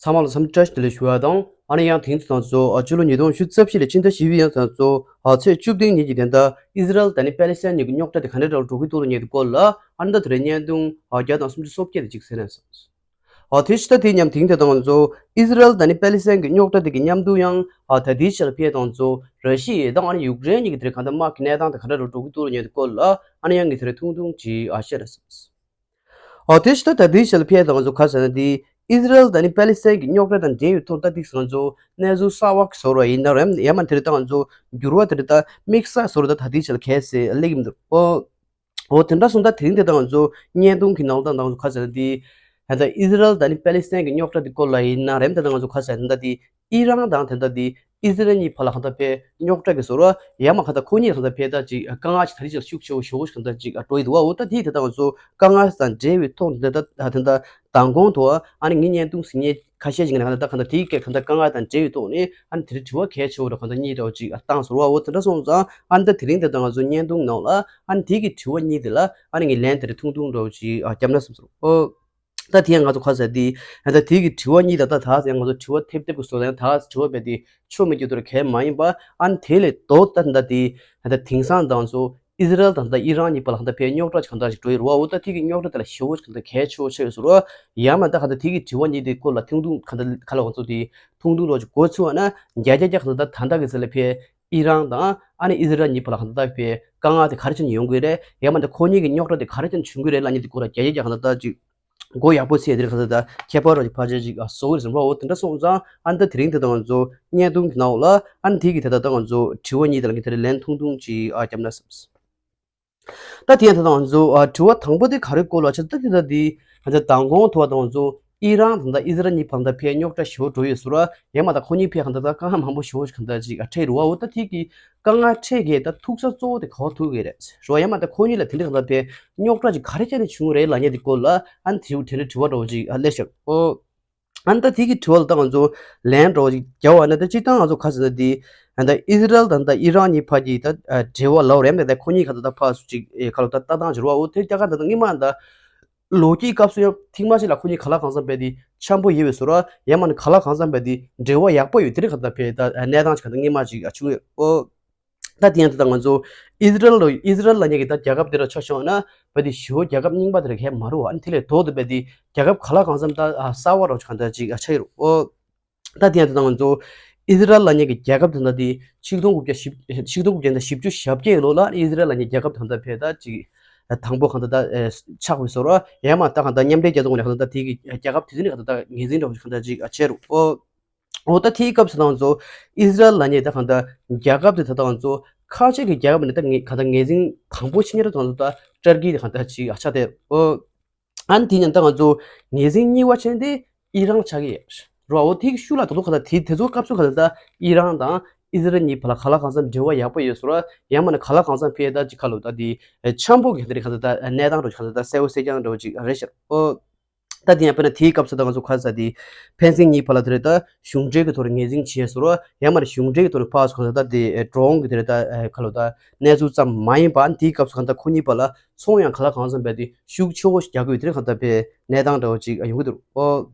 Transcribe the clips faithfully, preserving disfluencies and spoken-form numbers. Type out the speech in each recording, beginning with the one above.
ཚང་མ་ལ་འཚམས་འདྲི་བཀྲ་ཤིས་བདེ་ལེགས་ཞུ་བ་དང་། ཨ་ནི་ཡང་དེང་དུས་ད་ང་ཚོ་ཨ་ཕྱི་ལོ་ཉིས་སྟོང་ཉི་ཤུ་རྩ་བཞི་ལོའི་ཕྱི་ཟླ་བཞི་པའི་ཡང་ད་ང་ཚོ་ཨ་ཚེས་བཅུ་བདུན་ཉིན་གྱི་དེ་འདྲ་ཨི་ཟི་རལ་དང་ནི་པེ་ལི་སི་ཐན་གཉིས་ཀྱི་རྙོག་དྲ་དེ་ག་འདྲ་འདྲ་བོ་འགྲོ་གི་འདུག་ལབ་ཡོད་དུས་སྐོར་ལ། ཨ་ནི་ད་དེ་རིང་བརྙན་ཐུང་ཨ་བརྒྱ་དང་སུམ་ཅུ་སོ་བརྒྱད་དེ་གཅིག་གསན་རན་སོང་། ཨ་དེ་ཕྱི་ཟླ་དེའི་མཉམ་དེང་དེ་ད་ང་ཚོ་ཨི་ཟི་རལ་དང་ནི་པེ་ལི་སི་ཐན་གྱི་རྙོག་དྲ་དེ་གི་མཉམ་དུ་ཡང་ཨ་ད་དེའི་ཆར་ཕེབས་ད་ང་ཚོ་ར་ཤི་ཡ་དང་ཨ་ནི་ཡུཀ་རེན་གཉིས་ཀྱི་དེ་རིང་ག་འདྲ་དམག་གི་གནས་སྟངས་དེ་ག་འདྲ་འདྲ་བོ་འགྲོ་གི་འདུག་ལབ་ཡོད་དུས་སྐོར་ལ། ཨ་ནི་ཡང་ངས་དེ་རིང་ཐུང་ཐུང་ཅིག་ཨ་བཤད་རན་སོང་། ཨོ་དེ་ཕྱི་ཟླ་ད་ལྟའི་ཆར་ལ་ཕེབས་དང་ང་ཚོ་ག་ཟེར་ན་དེ་ཨི་ཟི་རལ་དང་ནི་པེ་ལི་སི་ཐན་གྱི་རྙོག་དྲ་དང་འབྲེལ་བའི་ཐོག་ད་ཏིག་ང་ཚོ་གནས་ཚུལ་གསར་བ་བཟོ་ར་ཡིན་ན་རེད། ཡང་མ་དེ་རེད་ད་ང་ཚོ་འགྱུར་བ་དེ་རེད་ད་དམིགས་བསལ་བཟོ་ར་ད་ད་ལྟའི་ཆར་ལ་གལ་སྲིད་སླེབས་ཀྱི་མི་འདུག་ཨོ་ཨོ་དེ་འདྲ་སོང་ད་དེ་རིང་དེ་ད་ང་ཚོ་བརྙན་ཐུང་གི་ནང་ལ་ད་ང་ཚོ་ག་ཟེར་ན་དེ་ད་ཨི་ཟི་རལ་དང་ནི་པེ་ལི་སི་ཐན་གྱི་རྙོག་དྲ་དེ་སྐོར་ལ་ཡིན་ན་རེད། ད་ང་ཚོ་ག་ཟེར་ན་ད་དེ་ཨི་རན་དང་དེ་འདྲ་དེ་ཨི་ཟི་རལ་གཉིས་བར་ལ་གང་ལྟར་ཕའི་རྙོག་དྲ་གི་བཟོ་ར་ཡང་མ་གང་ལྟར་ཁོ་གཉིས་གང་ལྟར་ཕའི་ད་ཅིག་དཀའ་ངལ་ཅིག་ད་རེས་ཅིག་ཤུགས་ཆེ་བོ་ཞེ་བོ་ཞིག་གང་ལྟར་ཅིག་འགྲོ་ཡི་འདུག་བ། འོ་ད་དེ་དེ་ད་ང་ཚོ་དཀའ་ངལ་དང་འབྲེལ་བའི་ཐོག་ནས་ད་ད་དེ་འདྲ་མདང་དགོང་དུ་ཨ་ནི་ངའི་བརྙན་ཐུང་གཟིགས་མཁན་ཁ་ཤས་ཤིག་ནས་གང་ལྟར་ད་གང་ལྟར་དེའི་སྐད་གང་ལྟར་དཀའ་ངལ་དང་འབྲེལ་བའི་ཐོག་ནས་ཨ་ནི་དེ་རིང་དྲི་བ་གལ་ཆེ་བོ་ར་གང་ལྟར་གཉིས་འདྲ་བོ་ཅིག་བཏང་ཟེར་བ། འོ་དེ་འདྲ་སོང་ཙང་ཨ་ནི་ད་དེ་རིང་དེ་ད་ང་ཚོ་བརྙན་ཐུང་ནང་ལ་ཨ་ནི་དེ་གི་དྲི་བ་གཉིས་དེ་ལ་ཨ་ནི་ངས་ལན་དེ་རིང་ཐུང་ཐུང་འདྲ་བོ་ཅིག་བརྒྱབ་ན་བསམ་སོང་། ཨོ། ད་དེ་ཡང་ང་ཚོ་ག་ཟེར་དེ། ད་དེ་གི་དྲི་བ་གཉིས་ད་ད་ད་ཡང་ང་ཚོ་དྲི་བ་ཐེབས་ཐེབས་ཀྱི་བཟོ་ལ་ཡང་ད་དྲི་བ་རྦད་དེ་ཆོ་མེད་རྒྱུ་དེར་གལ་མ་ཡིན་པ། ཨ་ནི་དེ་ལས་ལྡོག་ད་ད་དེ་ད་དེང་སང་ད་ང་ཚོ་ཨི་ཟི་རལ་དང་ད་ཨི་རན་གཉིས་བར་ལ་གང་ལྟར་ཕའི་རྙོག་དྲ་གང་ལྟར་ཞིག་འགྲོ་ཡི་རེད་བ། འོ་ད་དེ་གི་རྙོག་དྲ་དེ་ལ་ཞེ་བོ་གང་ལྟར་གལ་ཆེ་བོ་ཆགས་ཡོད་ཟེར་བ། ཡང་མ་ད་གང་ལྟར་དེ་གི་དྲི་བ་གཉིས་དེ་སྐོར་ལ་ཐུང་ཐུང་གང་ལྟར་ག་ལ་ང་ཚོ་དེ་ཐུང་ཐུང་རོགས་ཀྱི་འགོ་ཚུགས་པ་ན་བརྒྱ་ཆ་བརྒྱ་གང་ལྟར་ད་ད་ལྟ་གི་ཚེ་ལ་ཕའི་ཨི་རན་དང་ཨ་ནི་ཨི་ཟི་རལ་གཉིས་བར་ལ་གང་ལྟར་ཕའི་དཀའ་ངལ་དེ་ག་རེ་བྱས་ནས་ཡོང་གི་རེད། ཡང་མ་ད་ཁོ་གཉིས་ཀྱི་རྙོག་དྲ་དེ་ག་རེ་བྱས་ནས་བྱུང་གི་རེད་ལབ་མཁན་དེ་སྐོར་ལ་བརྒྱ་ཆ་བརྒྱ་གང་ལྟར་ད་ཅིག་མགོ་ཡག་པོ་ཚོས་དེར་གང་ལྟར་ད་ཁྱད་པར་རོགས་ཀྱི་ཕལ་ཆེར་ཅིག་བཟོ་གི་རེད་ཟེར་བ། འོ་དེ་འདྲ་སོང་ཙང་ཨ་ནི་ད་དེ་རིང་དེ་ད་ང་ཚོ་བརྙན་ཐུང་གི་ནང་ལ་ཨ་ནི་དེ་གི་དེ་ད་ད་ང་ཚོ་དྲི་བ་གཉིས་དེ་ལ་ངས་དེ་རིང་ལན་ཐུང་ཐུང་ཅིག་ཨ་བརྒྱབ་ན་བསམ། ད་དེ་ཡང་ད་ད་ང་ཚོ་ཨ་དྲི་བ་དང་པོ་དེ་ག་རེ་སྐོར་ལ་ཆ་ད་དེ་ད་དེ་ང་ཚོ་མདང་དགོང་ཐོག་ད་ང་ཚོ་ཨི་རན་དང་ད་ཨི་ཟི་རལ་གཉིས་བར་ད་ཕའི་རྙོག་དྲ་ཞེ་བོ་འགྲོ་ཡོད་ཟེར་བ། ཡང་མ་ད་ཁོ་གཉིས་ཕའི་གང་ལྟར་ད་དཀའ་ངལ་མང་པོ་ཞེ་བོ་ཞིག་གང་ལྟར་ཅིག་ཨ་འཕྲད་རེད་བ། འོ་ད་དེ་གི་དཀའ་ངལ་འཕྲད་མཁན་ད་ཐུག་ས་གཙོ་བོ་དེ་ག་པར་ཐུག་གི་རེད་ཟེར་བ། ཡང་མ་ད་ཁོ་གཉིས་ལ་དེ་འདྲ་གང་ལྟར་ཕའི་རྙོག་དྲ་ཅིག་ག་རེ་བྱས་ནས་བྱུང་རེད་ལབ་མཁན་དེ་སྐོར་ལ་ཨ་ནི་དྲི་བ་དེ་འདྲ་དྲི་བ་འདྲ་བོ་ཅིག་ཨ་སླེབས་ཤག་ཨོ། ཨ་ནི་ད་དེ་གི་དྲི་བ་ལ་ད་ང་ཚོ་ལན་འདྲ་བོ་ཅིག་རྒྱག་པ་ན་ད་སྤྱིར་བཏང་ང་ཚོ་ག་ཟེར་ན་དེ་ཨ་ནི་ད་ཨི་ཟི་རལ་དང་ད་ཨི་རན་གཉིས་བར་གྱི་ད་ཨ་འབྲེལ་བ་ལབ་རེད་མ་ད་ཁོ་གཉིས་ག་ད་ད་ཕར་ཚུར་ཅིག་ཨེ་ག་ལ་ད་ལྟ་སྟངས་ཅིག་རེད་བ། འོ་དེ་རྒྱ་གར་ད་ད་སྔོན་མ་ད་ལོ་རྒྱུས་སྐབས་སུ་ཡང་ཐེངས་མ་གཅིག་ལ་ཁོ་གཉིས་ག་ལ་གང་འཚམ་རྦད་དེ་འཆམ་པོ་ཡོད་པའི་བཟོ་འདྲ། ཡང་མིན་ན་ག་ལ་གང་འཚམ་རྦད་དེ་འབྲེལ་བ་ཡག་པོ་ཡོད་དེ་རིང་ག་ད་ཕའི་ད་གནས་སྟངས་ཅིག་ག་ད་སྔོན་མ་ཅིག་བྱུང་ཡོད། ཨོ། ད་དེ་ཡང་ད་ད་ང་ཚོ་ཨི་ཟི་རལ་ལ་ཨི་ཟི་རལ་ལབ་མཁན་གྱི་ད་རྒྱལ་ཁབ་དེ་ལ་ཆ་བཞག་ན་རྦད་དེ་ཞེ་པོ་རྒྱལ་ཁབ་རྙིང་པ་དེ་རིང་ག་མ་རེད་བ། ཨ་ནི་དེ་ལས་ལྡོག་ཏུ་རྦད་དེ་རྒྱལ་ཁབ་ག་ལ་གང་འཚམ་ད་གསར་བ་རོགས་ཅིག་ག་ད་ཅིག་ཆགས་ཡོད་རེད། ཨོ། ད་དེ་ཡང་ད་ང་ཚོ་ཨི་ཟི་རལ་ལབ་མཁན་གྱི་རྒྱལ་ཁབ་དེ་འདྲ་དེ་ཆིག་སྟོང་དགུ་བརྒྱ་བཞི་ཆིག་སྟོང་དགུ་བརྒྱ་དང་བཞི་བཅུ་ཞེ་བརྒྱད་ལོ་ལ་ཨི་ཟི་རལ་ལབ་མཁན་རྒྱལ་ཁབ་དེ་འདྲ་ཕེ་ད་ཅིག་དང་པོ་གང་ད་ད་ཆགས་པའི་བཟོ་འདྲ། ཡང་མིན་ད་གང་ད་མཉམ་འབྲེལ་རྒྱལ་ཚོགས་ནས་གང་ད་ད་དེ་གི་རྒྱལ་ཁབ་དེ་ཚོ་ནས་གང་ད་ད་ངོས་འཛིན་འདྲ་བོ་གང་ད་ཅིག་བྱས་རུ། ཨོ། འོ་ད་དེའི་སྐབས་སུ་ད་ང་ཚོ་ཨི་ཟི་རལ་ལབ་མཁན་ད་གང་ད་རྒྱལ་ཁབ་དེ་ད་ད་ང་ཚོ་ཁ་ཆེ་གི་རྒྱལ་ཁབ་ནས་ད་ངེས་གང་ད་ངོས་འཛིན་དང་པོ་བྱེད་མཁན་ར་ད་ང་ཚོ་ད་ཏུར་ཀི་དེ་གང་ད་ཅིག་ཆགས་ཏེ། ཨོ། ཨ་ནི་དེ་ནས་ད་ང་ཚོ་ངོས་འཛིན་གཉིས་པ་བྱས་ཏེ་ཨི་རན་ཆགས་ཀྱི་ཡོད་རེད་བ། འོ་དེ་གི་ཤུགས་ལ་ད་དུང་ག་ད་དེ་དེ་ཚོ་སྐབས་སུ་ག་ད་ད་ཨི་རན་དང་ཨི་ཟི་རལ་གཉིས་བར་ལ་ག་ལ་གང་འཚམ་འབྲེལ་བ་ཡག་པོ་ཡོད་བཟོ་འདྲ། ཡང་མིན་ན་ག་ལ་གང་འཚམ་ཕེ་ད་ཅིག་ཁ་ལོ་ད་དེ་འཆམ་པོ་གི་དེ་རིང་ག་ད་ད་གནས་སྟངས་འདྲ་བོ་ག་ད་ད་གསལ་བོ་གསལ་རྐྱང་འདྲ་བོ་ཅིག་རེད་ཤག་ཨོ། ད་དེ་ཡང་དཔེར་ན་དེའི་སྐབས་སུ་ད་ང་ཚོ་ག་ཟེར་དེ་ཕན་སེང་གཉིས་བར་ལ་དེ་རེད་ད་གཞུང་འབྲེལ་གྱི་ཐོག་ནས་ངོས་འཛིན་བྱས་བཟོ་འདྲ། ཡང་མིན་ན་གཞུང་འབྲེལ་གྱི་ཐོག་ནས་ཕར་ཚུར་ག་ད་ད་དེ་ཌོ་རོན་གྱི་དེ་རེད་ད་ཁ་ལོ་ད་གནས་ཚུལ་ཙམ་མ་ཡིན་པ། ཨ་ནི་དེའི་སྐབས་སུ་ག་ད་ཁོ་གཉིས་བར་ལ་ཚོང་ཡང་ག་ལ་གང་འཚམ་རྦད་དེ་ཤུགས་ཆེ་བོ་ཞིག་རྒྱག་གི་ཡོད་དེ་རིང་ག་ད་ཕེ་གནས་སྟངས་འདྲ་བོ་ཅིག་ཡོང་གི་འདུག་ཨོ།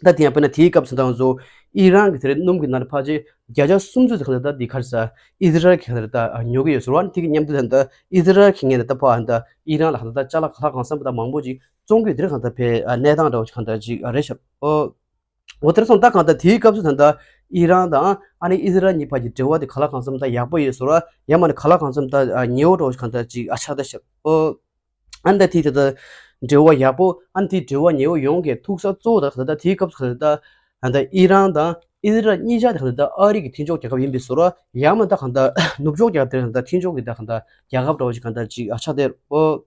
ད་དེ་ཡང་དཔེར་ན་དེའི་སྐབས་སུ་ད་ང་ཚོ་ཨི་རན་གྱི་དེ་རིང་སྣུམ་གྱི་ནང་ཕལ་ཆེར་བརྒྱ་ཆ་སུམ་ཅུ་ཙམ་ག་ད་ད་དེ་ག་རེ་ཟ་ཨི་ཟི་རལ་གྱིས་ག་ད་ད་ཉོ་གི་ཡོད་ཟེར་བ། ཨ་ནི་དེ་གི་མཉམ་དུ་ད་ད་ཨི་ཟི་རལ་གྱིས་ངས་ད་ད་ཕར་ད་ཨི་རན་ལ་ག་ད་ད་ཅ་ལག་ག་ལ་གང་འཚམ་ད་མང་པོ་ཅིག་བཙོང་གི་ཡོད་དེ་རིང་ག་ད་ཕེ་གནས་སྟངས་འདྲ་བོ་ཅིག་ག་ད་ཅིག་རེད་ཤག་ཨོ། འོ་དེར་སོང་ད་གང་ལྟར་དེའི་སྐབས་སུ་ད་ལྟ་ཨི་རན་དང་ཨ་ནི་ཨི་ཟི་རལ་གཉིས་བར་གྱི་འབྲེལ་བ་དེ་ག་ལ་གང་འཚམ་ད་ཡག་པོ་ཡོད་བཟོ་འདྲ། ཡང་མིན་ན་ག་ལ་གང་འཚམ་ད་ཉེ་བོ་འདྲ་བོ་གང་ལྟར་ཅིག་ཨ་ཆགས་བསྡད་ཤག་ཨོ། ཨ་ནི་ད་དེའི་ད་ལྟ་འབྲེལ་བ་ཡག་པོ། ཨ་ནི་དེའི་འབྲེལ་བ་ཉེ་བོ་ཡོང་གི་ཐུག་ས་གཙོ་བོ་ད་གང་ལྟར་དེའི་སྐབས་སུ་གང་ལྟར་ད་ལྟ་ཨི་རན་དང་ཨི་ཟི་རལ་གཉིས་ཆ་དེ་གང་ལྟར་ཨ་རི་གི་མཐུན་ཕྱོགས་རྒྱལ་ཁབ་ཡིན་པའི་བཟོ་འདྲ། ཡང་མིན་ད་གང་ལྟར་ནུབ་ཕྱོགས་རྒྱལ་ཁབ་དེ་གང་ལྟར་མཐུན་ཕྱོགས་ཀྱི་ད་གང་ལྟར་རྒྱལ་ཁབ་འདྲ་བོ་ཞིག་གང་ལྟར་ཅིག་ཨ་ཆགས་བསྡད་ཨོ།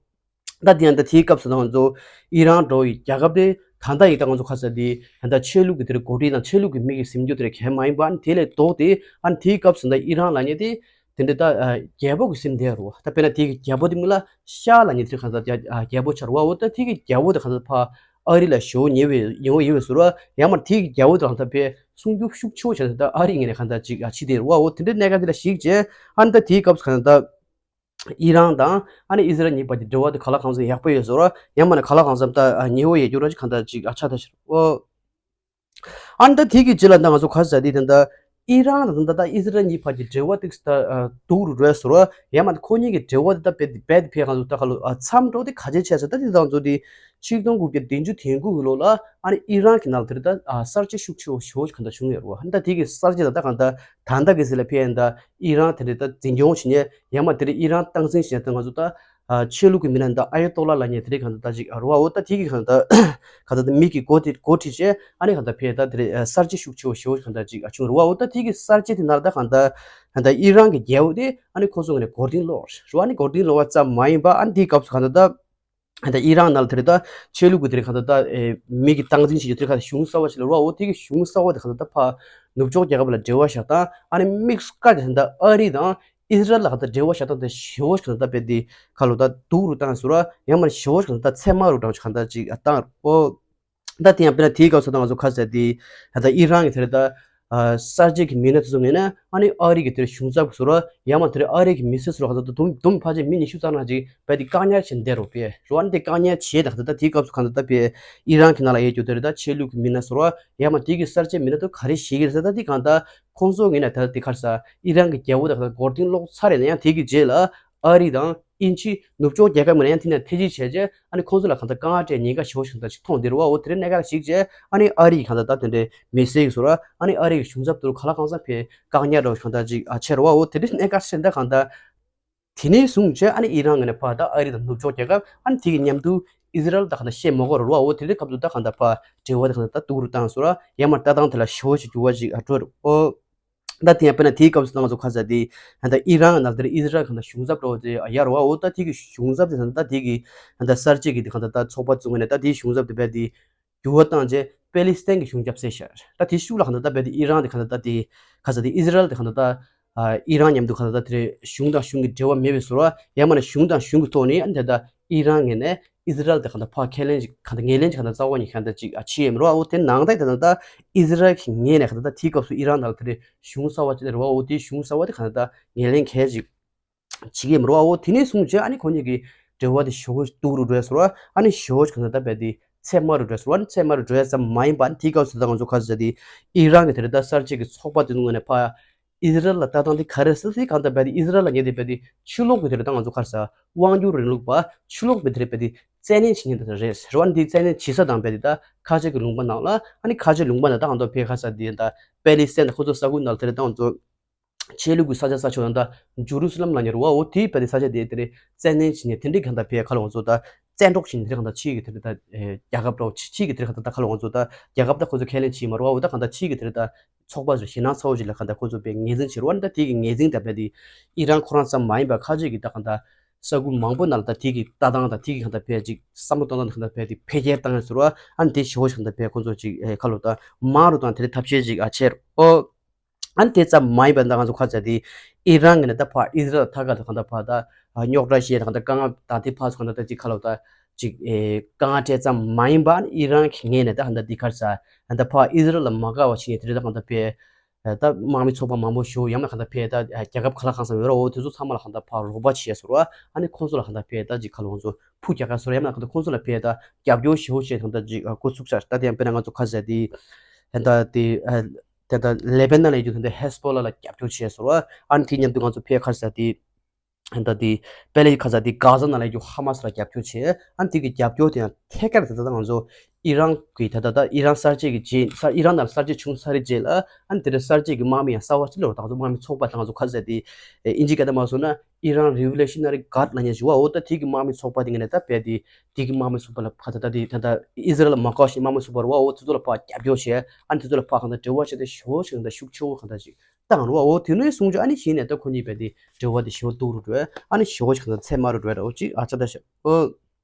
ད་དེ་ཡང་ད་དེའི་སྐབས་སུ་ད་ང་ཚོ་ཨི་རན་འདྲ་བོ་ཡི་རྒྱལ་ཁབ་དེ་ད་ལྟ་ཡི་ད་ང་ཚོ་ག་ཟེར་དེ་ད་ལྟ་ཆོས་ལུགས་ཀྱི་དེ་རེད་འགོ་ཁྲིད་དང་ཆོས་ལུགས་ཀྱི་མི་གི་སེམས་རྒྱུད་དེ་རེད་གལ་མ་ཡིན་པ། ཨ་ནི་དེ་ལས་ལྡོག་སྟེ་ཨ་ནི་དེའི་སྐབས་སུ་ད་ཨི་རན་ལབ་མཁན་དེ་དེ་འདྲ་ད་རྒྱལ་པོ་གི་སེམས་བསྡད་རེད་བ། ད་དཔེར་ན་དེ་གི་རྒྱལ་པོ་དེ་མིང་ལ་ཤཱ་ལབ་མཁན་དེ་ག་ཟེར་རྒྱལ་པོ་ཆགས་རེད་བ། འོ་ད་དེ་གི་རྒྱལ་པོ་དེ་ག་ཟེར་ཕར་ཨ་རི་ལ་ཞེ་པོ་ཉེ་བའི་ཉེ་བོ་ཡིན་པའི་བཟོ་འདྲ། ཡང་མིན་དེ་གི་རྒྱལ་པོ་དེ་ག་ཟེར་ཕར་སྲུང་སྐྱོབ་ཤུགས་ཆེ་བོ་བྱས་ནས་ད་ཨ་རི་ངོས་ནས་ག་ཟེར་ཅིག་ཨ་བྱེད་བསྡད་རེད་བ། འོ་དེ་འདྲའི་གནད་འགག་དེ་ལ་གཞིགས་བྱས་ཨ་ནི་ད་དེའི་སྐབས་སུ་ག་ཟེར་ད། ཨི་རན་དང་ཨ་ནི་ཨི་ཟི་རལ་གཉིས་བར་གྱི་འབྲེལ་བ་དེ་ག་ལ་གང་འཚམ་ཡག་པོ་ཡོད་བཟོ་འདྲ། ཡང་མིན་ན་ག་ལ་གང་འཚམ་ད་ཉེ་བོ་ཡོད་རྒྱུ་འདྲ་ཅིག་གང་ལྟར་ཅིག་ཨ་ཆགས་བསྡད་ཤག་ཨོ། ཨ་ནི་ད་དེ་གི་རྗེས་ལ་ད་ང་ཚོ་ག་རེ་ཟེར་དེ་ད་ད་ཨི་རན་དང་ད་ད་ཨི་སི་རལ་གཉིས་བར་གྱི་འབྲེལ་བ་ཏིག་ད་སྡུག་རུ་འགྲོ་ཡ་ཟེར་བ་ཡང་མ་ཁོ་གཉིས་ཀྱི་འབྲེལ་བ་དེ་ད་རྦད་དེ་རྦད་དེ་ཕེ་ང་ཚོ་ད་ག་ལོ་མཚམས་འགྲོ་དེ་ག་ཅེ་བྱས་ཟེར་ད་དེ་ད་ང་ཚོ་དེ་ཆིག་སྟོང་དགུ་བརྒྱ་བདུན་ཅུ་དོན་དགུ་གི་ལོ་ལ་ཨ་ནི་ཨི་རན་གྱི་ནང་ལ་དེ་རེད་ད་གསར་བརྗེ་ཤུགས་ཆེ་བོ་ཞེ་བོ་གང་ད་བྱུང་ཡོད་རེད་བ། ཨ་ནི་ད་དེ་གི་གསར་བརྗེ་ད་ད་གང་ད་ད་ལྟ་གི་ཟེར་ལ་ཕེ་ཡིན་ད་ཨི་རན་དེ་རེད་ད་འཛིན་སྐྱོང་བྱེད་མཁན་ཡང་མ་དེ་རེད་ཨི་རན་སྟངས་འཛིན་བྱེད་མཁན་ད་ང་ཚོ་ད། ཆོས་ལུགས་ཀྱི་མི་སྣ་འདི་ཨ་ཡ་ཏོ་ལ་ལབ་མཁན་དེ་རིགས་གང་ལྟར་ཅིག་རེད་བ། འོ་ད་དེ་གི་གང་ལྟར་གང་ལྟར་མི་གི་འགོ་དེ་འགོ་ཁྲིད་བྱས་ཨ་ནི་གང་ལྟར་ཕེ་ད་དེ་རིགས་གསར་བརྗེ་ཤུགས་ཆེ་བོ་ཞེ་བོ་གང་ལྟར་ཅིག་བྱུང་རེད་བ། འོ་ད་དེ་གི་གསར་བརྗེ་དེ་ནང་ད་གང་ལྟར་གང་ལྟར་ཨི་རན་གྱི་རྒྱལ་པོ་དེ་ཨ་ནི་ཁོང་ཚོ་ངོས་ནས་མགོ་རྟིང་སློག་རེད་བ། ཨ་ནི་མགོ་རྟིང་སློག་པ་ཙམ་མ་ཡིན་པ་ཨ་ནི་དེའི་སྐབས་སུ་གང་ལྟར་ད་གང་ལྟར་ཨི་རན་ནང་ལ་དེ་རིགས་ད་ཆོས་ལུགས་ཀྱི་དེ་རིགས་གང་ལྟར་ད་མི་གི་སྟངས་འཛིན་བྱེད་རྒྱུ་དེ་རིགས་གང་ལྟར་གཞུང་གསར་བ་ཞིག་ལ་རེད་བ། འོ་དེ་གི་གཞུང་གསར་བ་དེ་གང་ལྟར་ད་ཕར་ནུབ་ཕྱོགས་རྒྱལ་ཁབ་ལ་འབྲེལ་བ་བཞག་སྟངས་ཨ་ནི་དམིགས་བཀར་དེ་གང་ལྟར་ཨ་རི་དང་། ཨི་སི་རལ་ལ་གང་ལྟར་འབྲེལ་བ་བཞག་སྟངས་དེ་ཞེ་བོ་ཞིག་གང་ལྟར་རྦད་དེ་ཁ་ལོ་ད་སྡུག་རུ་བཏང་ཟེར་བ་ཡང་མ་ཞེ་བོ་ཞིག་གང་ལྟར་ཚད་དམའ་རུ་བཏང་ཞིག་གང་ལྟར་ཅིག་བཏང་ཨོ། ད་དེ་ཡང་དཔེར་ན་དེའི་སྐབས་སུ་ད་ང་ཚོ་ག་རེ་ཟེར་དེ་ད་ལྟ་ཨི་རན་གྱི་དེར་ད་གསར་བརྗེ་གི་མི་སྣ་དེ་ཚོ་ངོས་ནས་ཨ་ནི་ཨ་རི་གི་དེར་གཞུང་ཚབ་ཟེར་བ་ཡང་མ་དེར་ཨ་རི་གི་མི་སེར་ཟེར་བ་གང་ལྟར་དུམ་དུམ་ཕལ་ཆེར་མི་ཉི་ཤུ་ཙམ་ན་ཅིག་རྦད་དེ་བཀག་ཉར་བྱས་བསྡད་རོགས་པས་རེད་བ། ཨ་ནི་དེ་བཀག་ཉར་བྱས་ད་གང་ལྟར་ད་དེའི་སྐབས་སུ་གང་ལྟར་ད་དཔེ་ཨི་རན་གྱི་ནང་ལ་ཡོད་རྒྱུ་དེར་ད་ཆོས་ལུགས་ཀྱི་མི་སྣ་ཟེར་བ་ཡང་མ་དེ་གི་གསར་བརྗེ་མི་སྣ་དེ་ག་རེ་བྱེད་ཀྱི་རེད་ཟེར་ད་དེ་གང་ལྟར། ཁོང་ཚོ་ངོས་ནས་ད་ལྟ་དེ་ག་རེ་ཟེར་ཨི་རན་གྱི་རྒྱལ་པོ་དེ་ག་ད་མགོ་རྟིང་སློག་ཚར་རེད་ན་ཡང་དེ་གི་རྗེས་ལ་ཨ་རི་དང་དབྱིན་ཇི་ནུབ་ཕྱོགས་རྒྱལ་ཁབ་ངོས་ནས་ཡང་དེ་ནས་ཐེ་ཇུས་བྱས་རྗེས་ཨ་ནི་ཁོང་ཚོ་ལ་ག་ད་དཀའ་ངལ་འཕྲད་ཉེན་ཁ་ཞེ་པོ་ཞིག་ད་ཅིག་མཐོང་བསྡད་རེད་བ། འོ་དེ་རིང་གནད་འགག་ཞིག་བྱས་ཨ་ནི་ཨ་རི་གི་ག་ད་ད་དེ་འདྲའི་མི་སེར་གྱི་ཟུར་ཨ་ནི་ཨ་རི་གི་གཞུང་ཚབ་དེ་ག་ལ་གང་འཚམ་ཕེ་བཀག་ཉར་འདྲ་བོ་ཞིག་ད་ཅིག་ཨ་བྱས་རེད་བ། འོ་དེ་རིང་གནད་འགག་ཞིག་ད་ག་ད། དེ་ནས་བཟུང་བྱས་ཨ་ནི་ཨི་རན་ངོས་ནས་ཕར་ད་ཨ་རི་དང་ནུབ་ཕྱོགས་རྒྱལ་ཁབ་ཨ་ནི་དེ་གི་མཉམ་དུ་ཨི་ཟི་རལ་ད་ག་ད་བཤད་མ་དགོས་རེད་བ། འོ་དེ་འདྲའི་སྐབས་སུ་ད་ག་ད་ཕར་འབྲེལ་བ་ད་ག་ད་ད་སྡུག་རུ་བཏང་ཟེར་བ་ཡང་མ་ལྟ་སྟངས་དེ་ལ་ཞེ་པོ་ཞིག་འགྱུར་བ་ཞིག་ཨ་འགྲོ་རེད། ཨོ། ད་དེ་ཡང་དཔེར་ན་དེའི་སྐབས་སུ་ད་ང་ཚོ་ག་ཟེར་དེ་ད་ཨི་རན་ནང་དེར་ཨི་ཟི་རལ་ག་ད་གཞུང་ཚབ་འགྲོ་བ་དེ་ཡར་བ། འོ་ད་དེ་གི་གཞུང་ཚབ་དེ་ད་ད་དེ་གི་ད་གསར་བརྗེ་གི་དེ་ག་ད་ད་ཚོགས་པ་བཙུགས་ནས་ད་དེའི་གཞུང་ཚབ་དེ་བས་དེ། འགྱུར་བ་བཏང་རྗེས་པེ་ལི་སི་ཐན་གྱི་གཞུང་ཁྱབ་བསད་ཤར། ད་དེ་ཤུགས་ལ་གང་ལྟར་ད་རྦད་དེ་ཨི་རན་དེ་གང་ལྟར་ད་དེ་ག་ས་དེ་ཨི་ཟི་རལ་དེ་གང་ལྟར་ད་ཨི་རན་མཉམ་དུ་གང་ལྟར་ད་དེ་གཞུང་དང་གཞུང་གི་འབྲེལ་བ་མེད་པའི་བཟོ་འདྲ་ཡང་མིན་ན་གཞུང་དང་གཞུང་གི་ཐོག་ནས་ཨ་ནི་ད་ལྟ་ཨི་རན་ངོས་ནས་ཨི་ཟི་རལ་དེ་གང་ལྟར་ཕར་ཁས་ལེན་ཅིག་གང་ལྟར་ངོས་ལེན་ཅིག་གང་ལྟར་རྩ་བ་ཉིད་གང་ལྟར་ཅིག་ཨ་ཕྱིན་ཡོད་མ་རེད་བ། འོ་དེ་ནང་ད་ད་ད་ཨི་ཟི་རལ་གྱི་ངོས་ནས་གང་ལྟར་ད་དེའི་སྐབས་སུ་ཨི་རན་ནང་ལ་དེ་གཞུང་གསར་བ་ཅིག་རེད་བ། འོ་དེའི་གཞུང་གསར་བ་དེ་གང་ལྟར་ངོས་ལེན་གལ་ཅིག་བྱེད་ཀྱི་མ་རེད་བ། འོ་དེ་ནས་བཟུང་བྱས་ཨ་ནི་ཁོ་གཉིས་ཀྱི་འབྲེལ་བ་དེ་ཞེ་པོ་སྡུག་རུ་འགྲོ་ཟེར་བ་ཨ་ནི་ཞེ་པོ་གང་ལྟར་ད་རྦད་དེ་ཚད་དམའ་རུ་འགྲོ་ཟེར་བ་ཨ་ནི་ཚད་དམའ་རུ་འགྲོ་ཡ་ཙམ་མ་ཡིན་པ་ཨ་ནི་དེའི་སྐབས་སུ་ད་ང་ཚོ་ག་ཟེར་དེ་ཨི་རན་གྱི་དེ་རེད་ད་གསར་བརྗེ་གི་ཚོགས་པ་དེ་ཚོ་ངོས་ནས་ཕར་ཨི་ཟི་རལ་ལ་ལྟ་སྟངས་དེ་ག་རེ་ཟེར་དེ་གང་ལྟར་རྦད་དེ་ཨི་ཟི་རལ་ལ་ངེས་དེ་རྦད་དེ་ཕྱི་ལོགས་ཀྱི་དེ་རེད་ད་ང་ཚོ་ག་རེ་ཟེར་དབང་སྒྱུར་རིང་ལུགས་པ་ཕྱི་ལོགས་པའི་དེ་རེད་རྦད་དེ་བཙན་གནོན་བྱེད་མཁན་དེ་རེད་ཟེར་བ་ཨ་ནི་དེ་བཙན་གནོན་བྱེད་ས་དང་རྦད་དེ་ད་ཁ་ཆེ་གི་ལུང་པ་ནང་ལ་ཨ་ནི་ཁ་ཆེ་ལུང་པ་ནང་ད་ང་ཚོ་ཕེ་ག་ཟེར་དེ་ད་པེ་ལི་སི་ཐན་ད་ཁོ་ཚོ་ས་ཁུལ་ནང་ལ་དེ་རེད་ད་ང་ཚོ། ཆོས་ལུགས་ཀྱི་ས་ཆ་ས་ཕྱོགས་ཡང་ད་ཇུ་རུ་སི་ལམ་ལབ་མཁན་རེད་བ། འོ་དེའི་བར་དེ་ས་ཆ་དེ་དེ་རེད་བཙན་གནོན་བྱས་ནས་དེ་འདྲའི་གང་ལྟར་ཕེ་ཁ་ལོ་ང་ཚོ་ད་བཙན་འཕྲོག་བྱས་ནས་དེ་འདྲའི་གང་ལྟར་ཕྱི་གི་དེ་འདྲ་ད་རྒྱལ་ཁབ་འདྲ་བོ་ཕྱི་གི་དེ་འདྲ་གང་ལྟར་ད་ཁ་ལོ་ང་ཚོ་ད་རྒྱལ་ཁབ་ད་ཁོ་ཚོ་ཁས་ལེན་བྱས་མ་རེད་བ། འོ་ད་གང་ལྟར་ཕྱི་གི་དེ་འདྲ་ད་ཚོགས་པ་ཞིག་ཞེད་སྣང་ཚ་བོ་ཞིག་ལ་གང་ལྟར་ཁོ་ཚོ་ཕེ་ངོས་འཛིན་བྱས་རེད་བ། ད་དེ་གི་ངོས་འཛིན་ད་ཕེ་དེ་ཨི་རན་ཁོ་རང་ཙམ་མ་ཡིན་པ་ཁ་ཆེ་གི་ད་གང་ལྟར་ས་ཁུལ་མང་པོ་ནང་ལ་ད་དེ་གི་ལྟ་སྟངས་ད་དེ་གི་གང་ལྟར་ཕེ་ཅིག་བསམ་བློ་གཏོང་སྟངས་ད་གང་ལྟར་ཕེ་དེ་འཕེལ་རྒྱས་བཏང་ཡ་ཟེར་བ་ཨ་ནི་དེ་ཞེ་པོ་ཞིག་གང་ལྟར་ཕེ་ཁོ་ཚོ་ཅིག་ཁ་ལོ་ད་མང་རུ་བཏང་དེ་འདྲའི་ཐབས་ཤེས་ཅིག་བྱས་རེད་བ། ཨ་ནི་དེ་ཙམ་མ་ཡིན་པ་ད་ང་ཚོ་ཁ་ཟེར་དེ་ཨི་རན་གྱི་ནས་ད་ཕར་ཨི་ཟི་རལ་ཐད་ཀར་དུ་གང་ལྟར་ཕར་ད་རྙོག་དྲ་བཤད་དང་ད་དཀའ་ངལ་ད་དེ་ཕར་ཚུར་གང་ལྟར་ད་ཅིག་ཁ་ལོ་ད་ཅིག་ཨེ་དཀའ་ངལ་སྤྲད་ཙམ་མ་ཡིན་པ་ཨི་རན་གྱི་ངོས་ནས་ད་གང་ལྟར་འདི་ག་རེ་ཟེར་ད་ཕར་ཨི་ཟི་རལ་ལ་མ་དགའ་བ་བྱེད་མཁན་དེ་འདྲ་ད་གང་ལྟར་ཕེ་ད་དམག་མི་ཚོགས་པ་མང་པོ་ཞིག་ཡང་ན་གང་ལྟར་ཕེ་ད་རྒྱལ་ཁབ་ག་ལ་གང་འཚམ་ཡོད་རེད་བ། འོ་དེ་ཚོ་ཚང་མ་ལ་གང་ལྟར་ཕར་རོགས་པ་བྱས་ཟེར་བ་ཨ་ནི་ཁོང་ཚོ་ལ་གང་ལྟར་ཕེ་ད་ཅིག་ཁ་ལོ་ང་ཚོ་ཕུ་རྒྱག་ག་ཟེར་བ་ཡང་ན་གང་ལྟར་ཁོང་ཚོ་ལ་ཕེ་ད་རྒྱབ་སྐྱོར་ཞེ་པོ་བྱས་གང་ལྟར་ཅིག་འགོ་ཚུགས་ཚར། ད་དེ་ཡང་དཔེར་ན་ང་ཚོ་ཁ་ཟེར་དེ་ད་དེ། དེ་ལྟར་ལེ་བྷ་ནན་ལ་ཡོད་རྒྱུ་དེ་འདྲ་ཧེ་སི་བྷོ་ལ་ལ་རྒྱབ་སྐྱོར་བྱས་ཟེར་བ། ཨ་ནི་དེ་མཉམ་དུ་ང་ཚོ་ཕེ་ཁ་ཟེར་དེ། ད་དེ་པེ་ལེ་ཁ་ཟེར་དེ་གྷ་ཟ་ནང་ལ་ཡོད་རྒྱུ་ཧ་མ་སི་ལ་རྒྱབ་སྐྱོར་བྱས། ཨ་ནི་དེ་གི་རྒྱབ་སྐྱོར་དེ་ཡང་ཐད་ཀར་དེ་ད་ལྟ་ང་ཚོ་ཨི་རན་གྱི་ད་ལྟ་ད་ཨི་རན་གསར་བརྗེ་གི་རྗེས་ས་ཨི་རན་ནང་ལ་གསར་བརྗེ་བྱུང་ཚར་བའི་རྗེས་ལ་ཨ་ནི་དེ་འདྲ་གསར་བརྗེ་གི་དམག་མི་ཡང་གསར་བ་ཅིག་ལ་ད་ང་ཚོ་དམག་མི་ཚོགས་པ་ད་ང་ཚོ་ཁ་ཟེར་དེ་ཨིན་ཇི་སྐད་དུ་མ་སོང་ན་ཨི་རན་རི་ཝོ་ལུ་ཤི་ན་རི་གྷར་ལབ་མཁན་ཞིག་བ། འོ་ད་དེ་གི་དམག་མི་ཚོགས་པ་དེ་ངས་ནས་ད་བས་དེ་དེ་གི་དམག་མི་ཚོགས་པ་ལ་ཕ་ད་ད་དེ་ད་ད་ཨི་ཟི་རལ་ལ་མ་དགའ་བ་ཞིག་དམག་མི་ཚོགས་པ་རེད་བ། འོ་དེ་ཚོ་ལ་ཕར་རྒྱབ་སྐྱོར་བྱས་ཨ་ནི་དེ་ཚོ་ལ་ཕར་གང་ལྟར་འབྲེལ་བ་བྱས་ཏེ་ཞེ་པོ་ཞིག་གང་ལྟར་ཤུགས་ཆེ་བོ་གང་ལྟར་ཞིག་བཏང་རེད་བ། འོ་དེ་ནས་བཟུང་ཅིག་ཨ་ནི་གཞི་ནས་ད་ཁོ་གཉིས་བས་དེ་འབྲེལ་བ་དེ་ཞེ་པོ་སྡུག་རུ་འགྲོ། ཨ་ནི་ཞེ་པོ་ཞིག་གང་ལྟར་ཚད་དམའ་རུ་འགྲོ་རེད། འོ་ཅིག་ཨ་ཅག་ད་ཤ་འོ།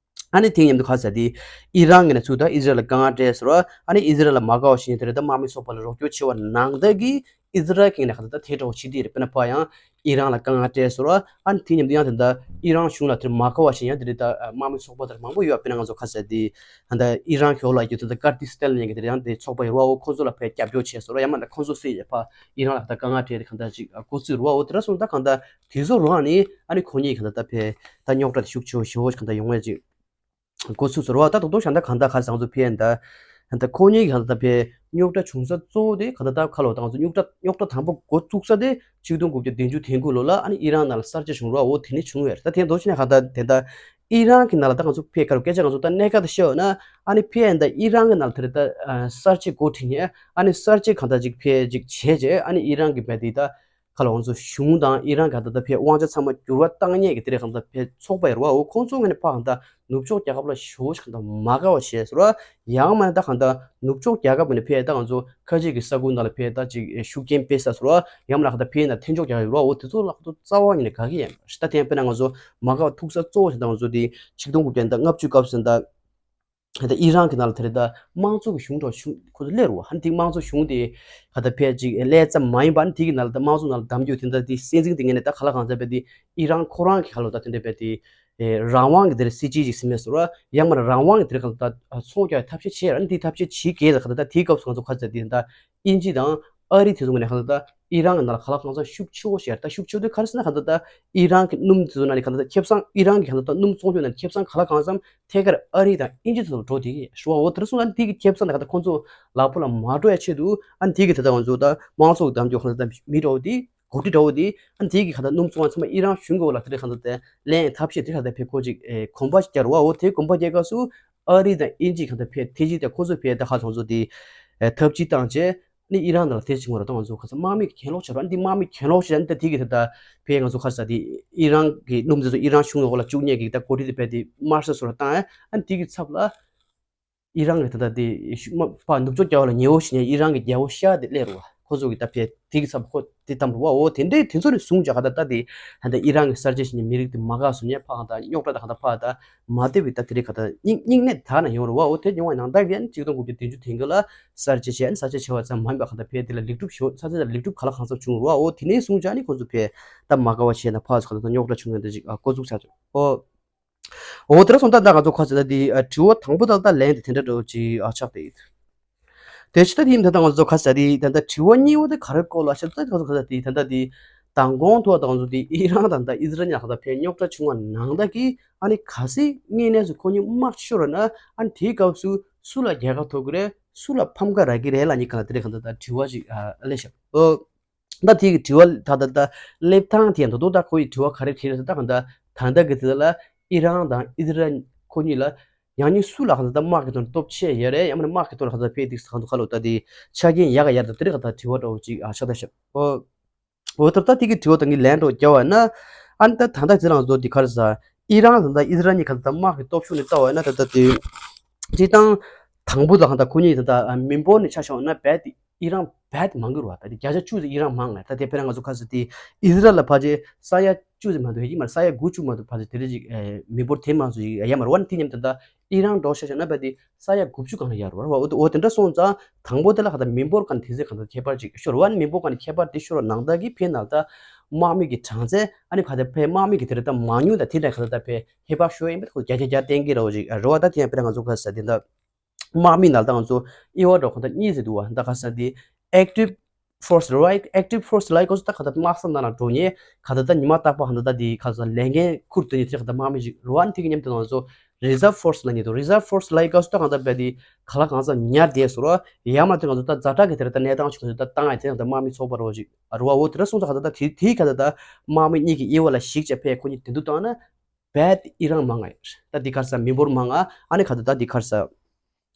ཨ་ནི་དེ་མཉམ་དུ་ཁ་ཟེར་དེ་ཨི་རན་ངོས་ནས་ཚུར་ད་ཨི་ཟི་རལ་ལ་དཀའ་ངལ་སྤྲད་ཟེར་བ། ཨ་ནི་ཨི་ཟི་རལ་ལ་མ་དགའ་བ་ཞིག་དེ་རེད་ད་དམག་མི་ཚོགས་པ་ལ་རོགས་སྐྱོར་བྱེད་པ་ནང་ད་གི་ཨི་ཟི་རལ་གྱི་ངོས་ནས་གང་ལྟར་ད་དེ་འདྲ་བོ་བྱེད་དེ་རེད། དཔེར་ན་ཕར་ཡང་ཨི་རན་ལ་དཀའ་ངལ་སྤྲད་ཟེར་བ། ཨ་ནི་དེ་མཉམ་དུ་ཡང་དེ་འདྲ་ཨི་རན་གཞུང་ལ་དེར་མ་དགའ་བ་ཞིག་ཡང་དེ་རེད་ད་དམག་མི་ཚོགས་པ་དེར་མང་པོ་ཡོད། དཔེར་ན་ང་ཚོ་ཁ་ཟེར་དེ་ད་ཨི་རན་ཁྱོད་ལ་ཡོད་དེ་ད་ཀར་ཏི་སི་ཏན་ལ་ཡང་གི་དེ་ཡང་དེ་ཚོགས་པ་ཡོད་བ། འོ་ཁོ་ཚོ་ལ་ཕར་རྒྱབ་སྐྱོར་བྱས་ཟེར་བ། ཡང་མིན་ན་ཁོ་ཚོ་སྲིད་ཡོད་ཕར་ཨི་རན་ལ་ད་དཀའ་ངལ་སྤྲད་དེ་གང་ལྟར་ཅིག་འགོ་བཙུགས་རེད་བ། འོ་དེ་འདྲ་སོང་ད་གང་ལྟར་དེ་ཚོ་རང་ནི་ཨ་ནི་ཁོ་གཉིས་གང་ལྟར་ད་ཕར་ད་རྙོག་དྲ་དེ་ཤུགས་ཆེ་བོ་ཞེ་པོ་གང་ལྟར་ཡོང་བས་ཅིག་འགོ་ཚུགས་ཟེར་བ། ད་རྡོག་རྡོག་བྱས་ན་གང་ལྟར་ཁ་སང་ཚོ་ཕར་ཡིན་ད་ ད་ལྟ་ཁོ་གཉིས་ཀྱི་ད་ལྟ་ཕའི་རྙོག་དྲ་བྱུང་ས་གཙོ་བོ་དེ་ག་ད་ལྟ་ཁ་ལོ་ད་ང་ཚོ་རྙོག་དྲ་རྙོག་དྲ་དང་པོ་འགོ་བཙུགས་ས་དེ་ཆིག་སྟོང་དགུ་བརྒྱ་བདུན་ཅུ་དོན་དགུ་ལོ་ལ་ཨ་ནི་ཨི་རན་ནང་ལ་གསར་བརྗེ་བྱུང་རོགས་འོ་དེ་ནི་བྱུང་བས་རེད། ད་དེ་མདོར་བྱས་ན་ག་ད་དེ་ད་ཨི་རན་གྱི་ནང་ལ་ད་ང་ཚོ་ཕའི་ཁ་ལོ་སྐད་ཆ་ང་ཚོ་ད་གནད་འགག་ད་བཤད་འོ་ན་ཨ་ནི་ཕའི་ད་ཨི་རན་གྱི་ནང་ལ་དེ་རེད་ད་གསར་བརྗེ་འགོ་ཁྲིད་ནས་ཨ་ནི་གསར་བརྗེ་ག་ད་ཅིག་ཕའི་ཅིག་བྱས་རྗེས་ཨ་ནི་ཨི་རན་གྱི་བས་དེ་ད། ཁ་ལ་ང་ཚོ་གཞུང་དང་ཨི་རན་ག་ད་ད་ཕའི་དབང་ཆ་ཚང་མ་འགྱུར་བ་བཏང་མཁན་གྱི་དེ་རེད་གང་ད་ཕའི་ཚོགས་པ་ཡོད་རེད་བ། འོ་ཁོང་ཚོ་ངོས་ནས་ཕ་གང་ད་ནུབ་ཕྱོགས་རྒྱལ་ཁབ་ལ་ཞེ་པོ་ཞིག་གང་ད་མ་དགའ་བ་བྱས་ཟེར་བ། ཡང་མིན་ད་གང་ད་ནུབ་ཕྱོགས་རྒྱལ་ཁབ་ངོས་ནས་ཕའི་ད་ང་ཚོ་ཁ་ཆེ་གི་ས་ཁུལ་ནང་ལ་ཕའི་ད་ཅིག་ཤུགས་རྐྱེན་སྤེལ་ས་ཟེར་བ། ཡང་མིན་ད་གང་ད་ཕའི་ནང་མཐུན་ཕྱོགས་རྒྱལ་ཁབ་ཡོད་རེད་བ། འོ་དེ་ཚོ་ལ་ཁོ་ཚོ་རྩ་བ་ཉིད་ནས་དགའ་གི་ཡོད་མ་རེད། ད་དེ་ཡང་དཔེར་ན་ང་ཚོ་མ་དགའ་བ་ཐུག་ས་གཙོ་བོ་ཞིག་ད་ང་ཚོ་དེ་ཆིག་སྟོང་དགུ་བརྒྱ་ད་ལྔ་བཅུ་སྐབས་སུ་ད། ད་ཨི་རན་གྱི་ནང་ལ་དེ་རེད་ད་དམངས་གཙོ་གི་གཞུང་འདྲ་བོ་གཞུང་ཁོ་ཚོ་སླེབས་རེད་བ། ཧན་དེ་དམངས་གཙོ་གཞུང་དེ་ག་ད་ཕལ་ཅིག་སླེབས་ཙམ་མ་ཡིན་པ་ནི་དེ་གི་ནང་ལ་ད་དམངས་གཙོ་ནང་ལ་གདམ་རྒྱུ་དེ་འདྲ་དེ་སྲིད་འཛིན་དེ་ངས་ནས་ད་ག་ལ་གང་ཚ་བས་དེ་ཨི་རན་ཁོ་རང་གི་ཁ་ལོ་ད་དེ་འདྲ་བས་དེ་རང་དབང་གི་དེ་རེད་སྲིད་ཇུས་ཅིག་སྲིད་མེད་ཟེར་བ། ཡང་མ་རང་དབང་གི་དེ་རེད་ག་ད་ཚོང་རྒྱག་ཐབས་ཤེས་བྱས་ར་ནི་དེ་ཐབས་ཤེས་བྱེད་ཀྱི་ཡོད་ད་ག་ད་ད་དེའི་སྐབས་སུ་ང་ཚོ་ག་ཚ་དེ་ད་དབྱིན་ཇི་དང་། ཨ་རི་དེ་ཚོ་ངོས་ནས་གང་ལྟར་ད་ཨི་རན་གྱི་ནང་ལ་གང་ལ་གང་འཚམ་ཤུགས་ཆེ་བོ་ཞིག་ཡར་ད་ཤུགས་ཆེ་བོ་དེ་ག་རེ་ཟེར་ན་གང་ལྟར་ད་ཨི་རན་གྱི་སྣུམ་དེ་ཚོ་ནང་ནས་གང་ལྟར་ད་ཁེ་བཟང་ཨི་རན་གྱི་གང་ལྟར་ད་སྣུམ་ཚོང་སྐྱོང་ནང་ནས་ཁེ་བཟང་གང་ལ་གང་འཚམ་ཐད་ཀར་ཨ་རི་དང་དབྱིན་ཇི་ཚོ་ལ་འགྲོ་དེ་གི་ཞུ་བ། འོ་དེ་རེད་སོང་ཙང་དེ་གི་ཁེ་བཟང་དེ་གང་ལྟར་ཁོང་ཚོ་ལག་པ་ལ་མ་འགྲོ་ཡ་ཆེད་དུ་ཨ་ནི་དེ་གི་དེ་ལྟ་ང་ཚོ་ད་དམངས་གཙོ་གི་གདམ་རྒྱུ་གང་ལྟར་ད་མི་འདྲ་བོ་དེ་འགོ་ཁྲིད་འདྲ་བོ་དེ་ཨ་ནི་དེ་གི་གང་ལྟར་སྣུམ་ཚོང་བ་ཚང་མ་ཨི་རན་གཞུང་གི་འོག་ལ་དེ་འདྲ་གང་ལྟར་ད་ལེན་ཐབས་ཤེས་དེ་གང་ལྟར་ཕེ་ཁོ་ཅིག་གོམ་པ་ཞིག་རྒྱག་རུ་བ། འོ་དེ་གོམ་པ་རྒྱག་སྐབས་སུ་ཨ་རི་དང་དབྱིན་ཇི་གང་ལྟར་ཕེ་ཐེ་ཇི་དེ་ཁོ་ཚོ་ཕེ་ད་ཧ་ཚང་ཚོ་དེ་ཐབས་ཇུས་བཏང་རྗེས། ནི་ཨི་རན་ནང་ལ་དེ་བྱུང་བ་རེད། ད་ང་ཚོ་ཁ་སང་དམག་མི་གི་གྱེན་ལོག་བྱས་ར། འདི་དམག་མི་གྱེན་ལོག་བྱས་ནི་ད་དེ་གི་ད་ལྟ་ཕའི་ང་ཚོ་ཁ་སང་དེ་ཨི་རན་གི་སྣུམ་དེ་ཚོ་ཨི་རན་གཞུང་གི་འོག་ལ་བཅུག་མཁན་གི་ད་འགོ་ཁྲིད་དེ་ཕའི་དེ་དམར་ཤོག་ཚོ་ལ་བཏང་ཨ། ཨ་ནི་དེ་གི་ཚབ་ལ་ཨི་རན་གི་ད་ལྟ་དེ་ཕ་ནུབ་ཕྱོགས་རྒྱལ་བ་ལ་ཉེ་བོ་བྱེད་མཁན་ཨི་རན་གི་རྒྱལ་པོ་ཤ་དེ་སླེབས་རུ་བ། ཁོ་ཚོ་གི་ད་ཕའི་དེ་གི་ཚབ་ཁོ་དེ་བཏང་རུ་བ། འོ་དེ་འདྲའི་དེ་ཚོ་ནས་བཟུང་བྱ་ག་ད་ད་དེ་ད་ལྟ་ཨི་རན་གི་གསར་བརྗེ་བྱེད་མཁན་མི་རིགས་དེ་མ་དགའ་བཟོ་མཁན་ཕ་ག་ད་རྙོག་དྲ་ད་ག་ད་ཕ་ད། མ་བདེ་བའི་ད་དེ་རིགས་ག་ད་སྙིང་སྙིང་ནད་དག་ན་ཡོང་རུ་བ། འོ་དེ་ཡོང་བ་ནང་ལྟར་གྱི་ཨ་ནི་ཆིག་སྟོང་དགུ་བརྒྱ་བདུན་ཅུ་དོན་དགུ་ལ་གསར་བརྗེ་བྱས་ཨ་ནི་གསར་བརྗེ་བྱས་པ་ཙམ་མ་ཡིན་པ་ག་ད་ཕའི་དེ་ལ་ལེགས་གྲུབ་ཞུ་ས་ཆ་ལ་ལེགས་གྲུབ་ག་ལ་གང་འཚམ་བྱུང་རུ་བ། འོ་དེ་ནས་བཟུང་བྱས་ཨ་ནི་ཁོ་ཚོ་ཕའི་ད་མ་དགའ་བ་བྱས་ན་ཕ་ཚོ་ག་ད་རྙོག་དྲ་བྱུང་ཡོང་ད་ཅིག་འགོ་བཙུགས་ཚར་བྱུང་འོ། འོ་དེ་ར་སོང་ད་ད་ང་ཚོ་ཁ་ཟེར་ད་དེ་དྲི་བ་དང་པོ་ད་ད་ལན་དེ་དེ་འདྲ་འགྲོ་ཅིག་ཨ་ཆགས་ཏེ་ཡིན། དེ་ཕྱི་ད་དེ་ཡིན་ད་ད་ང་ཚོ་ཁ་ཟེར་དེ་ད་ད་དྲི་བ་གཉིས་པ་དེ་ག་རེ་སྐོར་ལ་ཤེས་ད་ང་ཚོ་ཁ་ཟེར་དེ་ད་ད་དེ་མདང་དགོང་ཐོག་ད་ང་ཚོ་དེ་ཨི་རན་དང་ད་ཨི་ཟི་རལ་གཉིས་ཁ་ད་ཕའི་རྙོག་དྲ་བྱུང་བ་ནང་ད་གི་ཨ་ནི་གལ་སྲིད་དངོས་གནས་སུ་ཁོ་གཉིས་དམག་ཤོར་ན་ཨ་ནི་དེའི་སྐབས་སུ་སུ་ལ་རྒྱལ་ཁ་ཐོབ་ཀྱི་རེད། སུ་ལ་ཕམ་ཁ་རག་གི་རེད་ལ་གཉིས་ཀ་ལ་དེ་རེད་ག་ད་ད་དྲི་བ་ཅིག་ཨ་ལས་ཤག་ཨོ། ད་དེ་གི་དྲི་བ་ད་ད་ད་སླེབས་སྟངས་དེ་ཡང་ད་དུང་ད་ཁོ་ཡི་དྲི་བ་ག་རེ་དྲིས་རེད་ཟེར་ད་གང་ད་ད་ལྟ་གི་དེ་ལ་ཨི་རན་དང་ཨི་ཟི་རལ་ཁོ་གཉིས་ལ་ཡང་སྙིང་སུ་ལ་གང་ད་ད་དམག་གི་ཐོག་ནས་སྟོབས་ཆེ་ཡོད་རེད། ཡང་མིན་ན་དམག་གི་ཐོག་ནས་གང་ད་ཕེ་ཏིག་གང་ད་ཁ་ལོ་ད་དེ་ཆ་རྐྱེན་ཡག་ག་ཡར་ད་དེ་རེད་ག་ད་དྲི་བ་འདྲ་བོ་ཅིག་ཨ་ཆགས་ད་ཤག་ཨོ། འོ་ད་ལྟ་དེ་གི་དྲི་བ་དང་གི་ལན་འདྲ་བོ་རྒྱབ་པ་ན་ཨ་ནི་ད་ད་ལྟ་ཚེ་རང་ཚོ་དེ་ག་རེ་ཟ་ཨི་རན་དང་ད་ཨི་ཟི་རལ་གཉིས་གང་ད་ད་དམག་གི་སྟོབས་ཤུགས་ནས་ལྟ་བ་ན་ད་ད་དེ་སྤྱིར་བཏང་དང་པོ་ད་གང་ད་ཁོ་གཉིས་ད་ད་མི་འབོར་ནས་ཆ་བཞག་ན་རྦད་དེ་ཨི་རན་རྦད་མང་གི་རེད་བ། ད་དེ་བརྒྱ་ཆ་བཅུ་ཙམ་ཨི་རན་མང་ང་། ད་དེ་དཔེར་ན་ང་ཚོ་ཁ་ཟེར་དེ་ཨི་ཟི་རལ་ལ་ཕལ་ཆེར་ས་ཡ་བཅུ་ཙམ་མ་གཏོགས་ཡོད་ཀྱི་མ་རེད། ས་ཡ་དགུ་བཅུ་མ་གཏོགས་ཕལ་ཆེར་དེ་འདྲ་ཅིག་མི་འབོར་དེ་མང་ཙམ་ཞིག་ཡོད་མ་རེད་བ། དེ་མཉམ་དུ་ད་ཨི་རན་འགྲོ་ཤ་ཤ་ན་རྦད་དེ་ས་ཡ་དགུ་བཅུ་སྒང་ལ་ཡོད་རེད་བ། འོ་དེ་འདྲ་སོང་ཙང་དང་པོ་དེ་ལ་ག་ད་མི་འབོར་སྒང་ནས་དེ་ཚོ་གང་ད་ཁྱད་པར་ཅིག་ཤོར་བ། མི་འབོར་སྒང་ནས་ཁྱད་པར་དེ་ཤོར་བ་ནང་ད་གི་ཕེ་ནང་ད་དམག་མི་གི་གྲངས་ཚད་ཨ་ནི་ག་ད་ཕེ་དམག་མི་གི་དེ་རེད་ད་མང་ཉུང་ད་དེ་འདྲ་ག་ད་ད་ཕེ་ཁྱད་པར་ཤོར་ཡིན་པ་ཁོ་བརྒྱ་ཆ་བརྒྱ་བསྟན་གི་རེད་བ་ཅིག་རེད་བ། ད་དེ་ཡང་དཔེར་ན་ང་ཚོ་ག་ཟེར་དེ་འདྲ། དམག་མི་ནང་ད་ང་ཚོ་དབྱེ་བ་འདྲ་གང་ད་གཉིས་ཟེར་འདུག་བ། ད་ག་ཟེར་དེ་active force རེད་བ། active force ལ་གོ་ད་ག་ད་དམག་ས་ནང་ལ་འགྲོ་མཁན་ག་ད་ད་ཉི་མ་རྟག་པ་ག་ད་ད་དེ་ག་ཟེར་ལས་འགན་ཁུར་དེ་ནི་དེ་ག་ད་དམག་མི་ཞིག་རེད་བ། དེ་གི་མཉམ་དུ་ང་ཚོ་reserve force ལ་ཉེ་དུ་reserve force ལ་གོ་ད་ག་ད་རྦད་དེ་ག་ལ་གང་ཟག་ཉར་བསྡད་སོང་ར་ཡང་མ་དེ་ང་ཚོ་ད་ཛ་དྲག་གི་དེ་རེད་ད་གནས་སྟངས་ཤིག་ང་ཚོ་ད་བཏང་ཡ་དེ་ནང་ད་དམག་མི་ཚོགས་པ་རེད་བ་ཅིག་རེད་བ། འོ་དེ་འདྲ་སོང་ཙང་ག་ད་ད་དེ་དེ་ག་ད་ད་དམག་མི་གཉིས་ཀྱི་དབྱེ་བ་ལ་གཞིགས་བྱས་ཕེ་ཁོ་གཉིས་དེ་འདུག་བཏང་ན། རྦད་ཨི་རན་མང་ང་ཡོད། ད་འདི་ག་རེ་ཟ་མི་འབོར་མང་ང་ཨ་ནི་ག་ད་ད་འདི་ག་རེ་ཟ།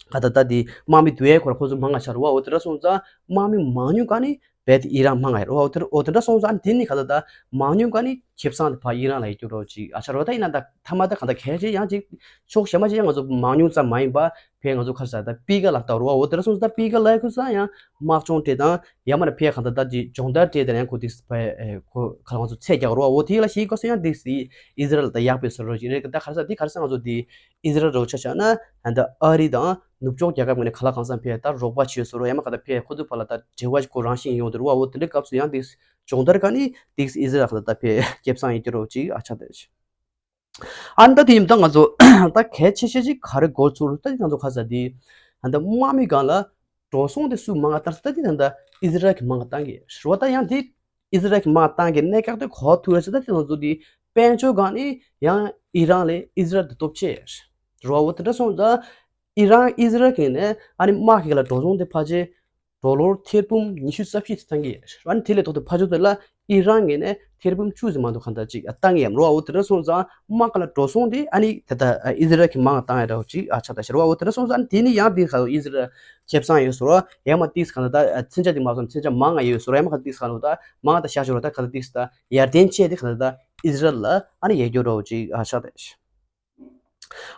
ག་ད་ད་འདི་དམག་མི་དུ་ཡའི་ཁོ་ར་ཁོ་ཚོ་མང་ང་ཆ་རུ་བ། འོ་དེ་འདྲ་སོང་ཙང་དམག་མི་མང་ཉུང་ག་ནི་རྦད་ཨི་རན་མང་ང་ཡོད་རུ་བ། འོ་དེ་འོ་དེ་འདྲ་སོང་ཙང་ཨ་ནི་དེ་ནི་ག་ད་ད་མང་ཉུང་ག་ནི་ཁེ་བཟང་དེ་ཕ་ཨི་རན་ལ་ཡོད་རྒྱུ་རོ་ཅིག་ཨ་ཆ་རུ་བ། ད་ཡིན་ན་ད་ཐ་མ་ད་ག་ད་གལ་ཆེ་ཡང་ཅིག་ཕྱོགས་གཞན་པ་ཅིག་ཡང་ང་ཚོ་མང་ཉུང་ཙམ་མ་ཡིན་པ་ཕའི་ང་ཚོ་ག་རེ་ཟ་ད་པི་ཀ་ལ་ལྟ་རུ་བ། འོ་དེ་འདྲ་སོང་ཙང་ད་པི་ཀ་ལ་ཁོ་ས་ཡང་དམག་སྦྱོང་སྤྲད་དང་ཡང་མ་ན་ཕའི་ག་ད་ད་འདི་སྦྱོང་བརྡར་སྤྲད་དེ་ཡང་ཁོ་དེ་ཕའི་ཁོ་ག་ལ་ང་ཚོ་ཚད་རྒྱག་རོགས་འོ་དེ་ལ་ཤེས་དགོས་སོ། ཡང་འདི་སི་ཨི་ཟི་རལ་ད་ཡག་པའི་སོ་རོ་ཞིག་རེད། ད་ག་རེ་ཟ་འདི་ག་རེ་ཟ་ང་ཚོ་འདི་ཨི་ཟི་རལ་རོ་ཆ་བཞག་ན་ད་ཨ་རི་དང་ནུབ་ཕྱོགས་རྒྱལ་ཁབ་ངོས་ནས་ག་ལ་གང་འཚམ་ཕའི་ད་རོགས་པ་བྱེད་སོ་རོ་ཡང་མ་ག་ད་ཕའི་ཁོ་ཚོ་བར་ལ་ད་འབྲེལ་བ་ཞིག་ཁོ་རང་བཞིན་ཡོང་དེ་རུ་བ། འོ་དེ་འདྲའི་སྐབས་སུ་ཡང་འདི་སྦྱོང་བརྡར་ག་ནི་འདི་ཨི་ཟི་རལ་ག་ད་ད་ཕའི་ཁེ་བཟང་ཡིན་གྱི་རོ་ཅིག་ཨ་ཆ་དེ་ཞིག་ཨ་ནི་ད་དེ་ཡིན་ད་ང་ཚོ་ད་གལ་ཆེ་ཤོས་ཅིག་ག་རེ་འགོ་ཚུགས་རུ་ད་ང་ཚོ་ག་ས་དེ་ད་དམག་མི་སྒང་ལ་འགྲོ་སོང་དེ་སུ་མང་ང་བཏང་ས་ད་དེ་ད་ཨི་ཟི་རལ་གྱི་མང་ང་བཏང་གི་རུ་བ། ད་ཡང་དེ་ཨི་ཟི་རལ་གྱི་མང་ང་བཏང་གི་གནད་འགག་དེ་གོ་ཐུབ་རེད་ས། ད་དེ་ང་ཚོ་དེ་དཔལ་འབྱོར་སྒང་ནས་ཡང་ཨི་རན་ལས་ཨི་ཟི་རལ་དེ་སྟོབས་ཆེ་རུ་བ། འོ་དེ་འདྲ་སོང་ཙང་ ཨི་རན་ཨི་ཟི་རལ་གྱི་ནས་ཨ་ནི་དམག་གི་ལ་འགྲོ་སོང་དེ་ཕལ་ཆེར་ཌོ་ལར་ཐེར་འབུམ་ཉི་ཤུ་རྩ་བཞི་བཏང་གི་ཡོད་རེད། ཨ་ནི་དེ་ལས་ལྡོག་སྟེ་ཕར་ཕྱོགས་དེ་ལ་ཨི་རན་གྱི་ནས་ཐེར་འབུམ་བཅུ་ཙམ་མ་གཏོགས་གང་ལྟར་ཅིག་བཏང་གི་ཡོད་མ་རེད་བ། འོ་དེ་འདྲ་སོང་ཙང་དམག་གི་ལ་འགྲོ་སོང་དེ་ཨ་ནི་དེ་ལྟར་ཨི་ཟི་རལ་གྱི་མང་བཏང་ཡ་འདྲ་བོ་ཅིག་ཨ་ཆགས་བསྡད་ཤག་རེད་བ། འོ་དེ་འདྲ་སོང་ཙང་ཨ་ནི་དེ་ནི་ཡང་དེ་ག་ཨི་ཟི་རལ་ཁེ་བཟང་ཡོད་ཟེར་བ། ཡང་མ་ཏིག་གང་ལྟར་མཚོན་ཆ་དེ་མ་སོང་མཚོན་ཆ་མང་ང་ཡོད་ཟེར་བ། ཡང་མ་ག་ཏིག་གང་ལྟར་མང་ང་ད་བཞག་ཞོར་ད་ག་ད་ཏིག་ད་ཡར་ལྡན་ཆེ་དེ་ག་ད་ད་ཨི་ཟི་རལ་ལ་ཨ་ནི་ཡར་རྒྱས་འགྲོ་བོ་ཅིག་ཨ་ཆགས་བསྡད་ཤག་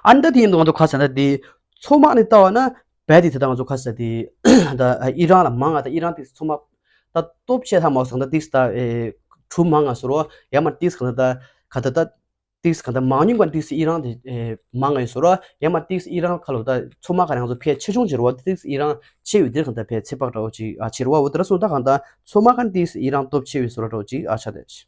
ཨ་ནི་ད་དེ་ཡིན་དུས་ང་ཚོ་ག་ཟེར་ན་དེ་མཚོ་དམག་ནས་ལྟ་བ་ན་རྦད་དེ་ད་ལྟ་ང་ཚོ་ག་ཟེར་དེ་ད་ཨི་རན་ལ་མང་ང་ད་ཨི་རན་དེ་མཚོ་དམག་ད་སྟོབས་ཆེ་ཐག་མ་སོང་ད་ཏིག་ད་གྲུ་མང་ང་ཟེར་རོ། ཡང་མ་ཏིག་ག་ད་ད་ག་ད་ད་ཏིག་ག་ད་མང་ཉུང་ག་ཏིག་ཨི་རན་དེ་མང་ང་ཡོད་ཟེར་རོ། ཡང་མ་ཏིག་ཨི་རན་ཁ་ལོ་ད་མཚོ་དམག་ག་རང་ཚོ་ཕལ་ཆེ་ཆུང་ཆེ་རོ། ཏིག་ཨི་རན་ཆེ་ཡོད་དེ་ག་ད་ཕལ་ཚེ་དཔག་འདྲ་བོ་ཅིག་ཨ་ཆེ་རོ། འོ་དེ་ར་སོང་ད་ག་ད་མཚོ་དམག་ག་ཏིག་ཨི་རན་སྟོབས་ཆེ་ཡོད་ཟེར་རོ་འདྲ་བོ་ཅིག་ཨ་ཆགས་བསྡད།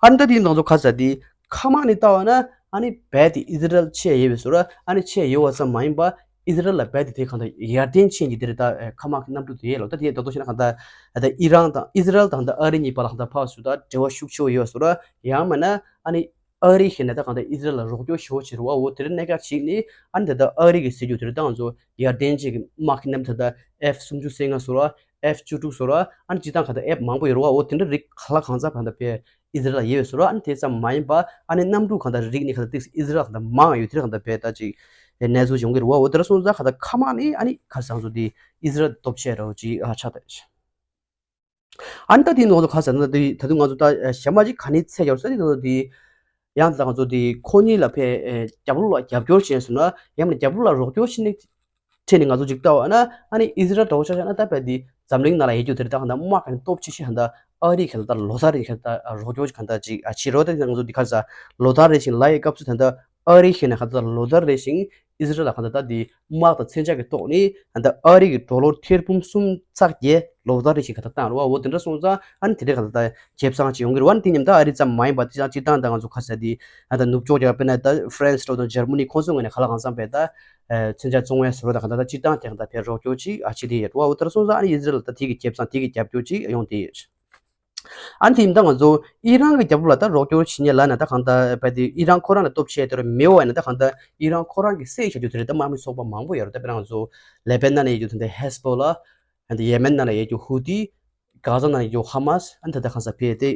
ཨ་ནི་ད་དེ་ནང་ཚོ་ག་ཟེར་དེ་མཁའ་དམག་ནས་ལྟ་བ་ན་ཨ་ནི་རྦད་དེ་ཨི་ཟི་རལ་ཆེ་ཡོད་པའི་བཟོ་འདྲ། ཨ་ནི་ཆེ་ཡོད་པ་ཙམ་མ་ཡིན་པ་ཨི་ཟི་རལ་ལ་རྦད་དེ་དེ་གང་ལྟར་ཡར་ལྡན་ཕྱིན་གྱི་དེ་རེད། ད་མཁའ་དམག་གི་གནམ་གྲུ་དེ་ཡོད་ལོ། ད་དེ་ད་དོ་ཤེ་ན་གང་ལྟར་ད་ཨི་རན་དང་ཨི་ཟི་རལ་དང་ད་ཨ་རི་གཉིས་བར་ལ་གང་ལྟར་ཕར་ཚུར་ད་འབྲེལ་བ་ཤུགས་ཆེ་བོ་ཡོད་བཟོ་འདྲ། ཡང་མིན་ན་ཨ་ནི་ཨ་རི་ཤེས་ན་ད་གང་ལྟར་ཨི་ཟི་རལ་ལ་རོགས་སྐྱོར་ཞེ་པོ་བྱེད་རེད་བ། འོ་དེ་རིང་གནད་འགག་ཅིག་ནི་ཨ་ནི་ད་ལྟ་ཨ་རི་གི་ཟེར་རྒྱུ་དེ་རེད། ད་ང་ཚོ་ཡར་ལྡན་ཅིག་གི་དམག་གི་གནམ་ད་ལྟ་ཨེཕ་སུམ་ཅུ་སོ་ལྔ་བཟོ་འདྲ། ཨེཕ་བཅུ་དྲུག་བཟོ་འདྲ། ཨ་ནི་སྤྱིར་བཏང་གང་ལྟར་ཨེཕ་མང་པོ་ཡོད་རེད་བ། འོ་དེ་འདྲ་རིགས་ག་ལ་གང་འཚམ་གང་ལྟར་ཕར་ཨི་ཟི་རལ་ལ་ཡོད་བཟོ་འདྲ། ཨ་ནི་དེ་ཙམ་མ་ཡིན་པ་ཨ་ནི་གནམ་གྲུ་གང་ལྟར་རིགས་ནི་གང་ལྟར་ཏིག་ཨི་ཟི་རལ་གང་ལྟར་མང་ཡོད་དེ་རེད། གང་ལྟར་ཕར་ད་ཅིག་གནས་ཚུལ་ཡོང་གི་རེད་བ། འོ་དེ་འདྲ་སོང་ཙང་གང་ལྟར་མཁའ་དམག་ནི་ཨ་ནི་ག་ཟེར་ང་ཚོ་དེ་ཨི་ཟི་རལ་སྟོབས་ཆེ་འདྲ་བོ་ཅིག་ཨ་ཆགས་བསྡད། ཨ་ནི་ད་དེ་ནང་ཚོ་ག་ཟེར་ན་དེ་ད་དུང་ང་ཚོ་ད་གཞན་མ་ཅིག་ག་ནས་ཚད་ཡོད་ཟེར་དེ་ནང་ཚོ་དེ་ཡང་ད་ང་ཚོ་དེ་ཁོ་གཉིས་ལ་ཕར་རྒྱབ་ལོགས་ལ་རྒྱབ་སྐྱོར་བྱས་སོང་ན། ཡང་མིན་རྒྱབ་ལོགས་ལ་རོགས་སྐྱོར་བྱས་ནས་ཁྲིད་ནས་ང་ཚོ་ཅིག་ལྟ་བ་ན་ཨ་ནི་ཨི་ཟི་རལ་འདྲ་བོ་ཆ་བཞག་ན་ད་རྦད་དེ་འཛམ་གླིང་ནང་ལ་ཡོད་རྒྱུ་དེ་རེད། ད་གང་ལྟར་དམག་གི་སྟོབས་ཆེ་ཤོས་གང་ལྟར་ཨ་རི་གང་ལྟར་ལོ་ལྟར་རེ་གང་ལྟར་རོགས་སྐྱོར་གང་ལྟར་ཅིག་ཨ་བྱེད་རོགས། ད་ང་ཚོ་འདི་ག་ཟེར་ལོ་ལྟར་རེ་བཞིན་ལ་ཡི་སྐབས་སུ་ད་ལྟ་ཨ་རི་ཤེས་ན་གང་ལྟར་ལོ་ལྟར་རེ་བཞིན་ཨི་ཟི་རལ་ལ་གང་ལྟར་ད་དེ་དམག་དང་མཚོན་ཆ་གི་ཐོག་ནས་གང་ལྟར་ཨ་རི་གི་ཌོ་ལར་ཐེར་འབུམ་གསུམ་ཚེག་བརྒྱད་ལོ་ལྟར་རེ་བཞིན་གང་ལྟར་བཏང་རེད་བ། འོ་དེ་འདྲ་སོང་ཙང་ཨ་ནི་དེ་འདྲ་གང་ལྟར་ད་ཁེ་བཟང་ཅིག་ཡོང་གི་རེད་བ། ཨ་ནི་དེ་མཉམ་ད་ཨ་རི་ཙམ་མ་ཡིན་པ་དེ་ཡང་སྤྱིར་བཏང་ད་ང་ཚོ་ག་ཟེར་དེ་ཨ་ད་ནུབ་ཕྱོགས་ཀྱི་དཔེར་ན་ད་ཧྥ་རན་སི་འདྲ་བོ་དང་འཇར་མ་ནི་ཁོང་ཚོའི་ངོས་ནས་གང་ལ་གང་འཚམ་བས་ད་མཚོན་ཆ་བཙོང་བའི་བཟོ་འདྲ་དང་གང་ལྟར་ད་སྤྱིར་བཏང་དེ་གང་ལྟར་ཕར་རོགས་སྐྱོར་ཅིག་ཨ་བྱེད་དེ་ཡོད་རེད་བ། འོ་དེ་འདྲ་སོང་ཙང་ཨ་ནི་ཨི་ཟི་རལ་ལ་ད་དེ་གི་ཁེ་བཟང་དེ་གི་རྒྱབ་སྐྱོར་ཅིག་ཡོང་བསྡད་ཡོད། ཨ་ནི་དེ་ཡིན་ད་ང་ཚོ་ཨི་རན་གྱི་རྒྱབ་ལོགས་ལ་ད་རོགས་སྐྱོར་བྱེད་མཁན་ལབ་ན་ད་གང་ལྟར་རྦད་དེ་ཨི་རན་ཁོ་རང་ལ་སྟོབས་ཆེ་དེ་རུ་མེད་པ་ཡིན་ན་ད་གང་ལྟར་ཨི་རན་ཁོ་རང་གི་སེལ་བྱ་རྒྱུ་དེ་རེད། ད་དམག་མི་ཚོགས་པ་མང་པོ་ཡོད་རེད། ད་དཔེར་ན་ང་ཚོ་ལེ་པེ་ནན་ནང་ཡོད་རྒྱུ་དེ་འདྲ་ཧེ་ཟི་བྷོ་ལ། ཨ་ནི་ཡེ་མེན་ནང་ལ་ཡོད་རྒྱུ་ཧུ་ཏི། གྷ་ཟ་ནང་ལ་ཡོད་རྒྱུ་ཧ་མ་སི། ཨ་ནི་ད་ལྟ་གང་ཟེར་ཕར་དེ་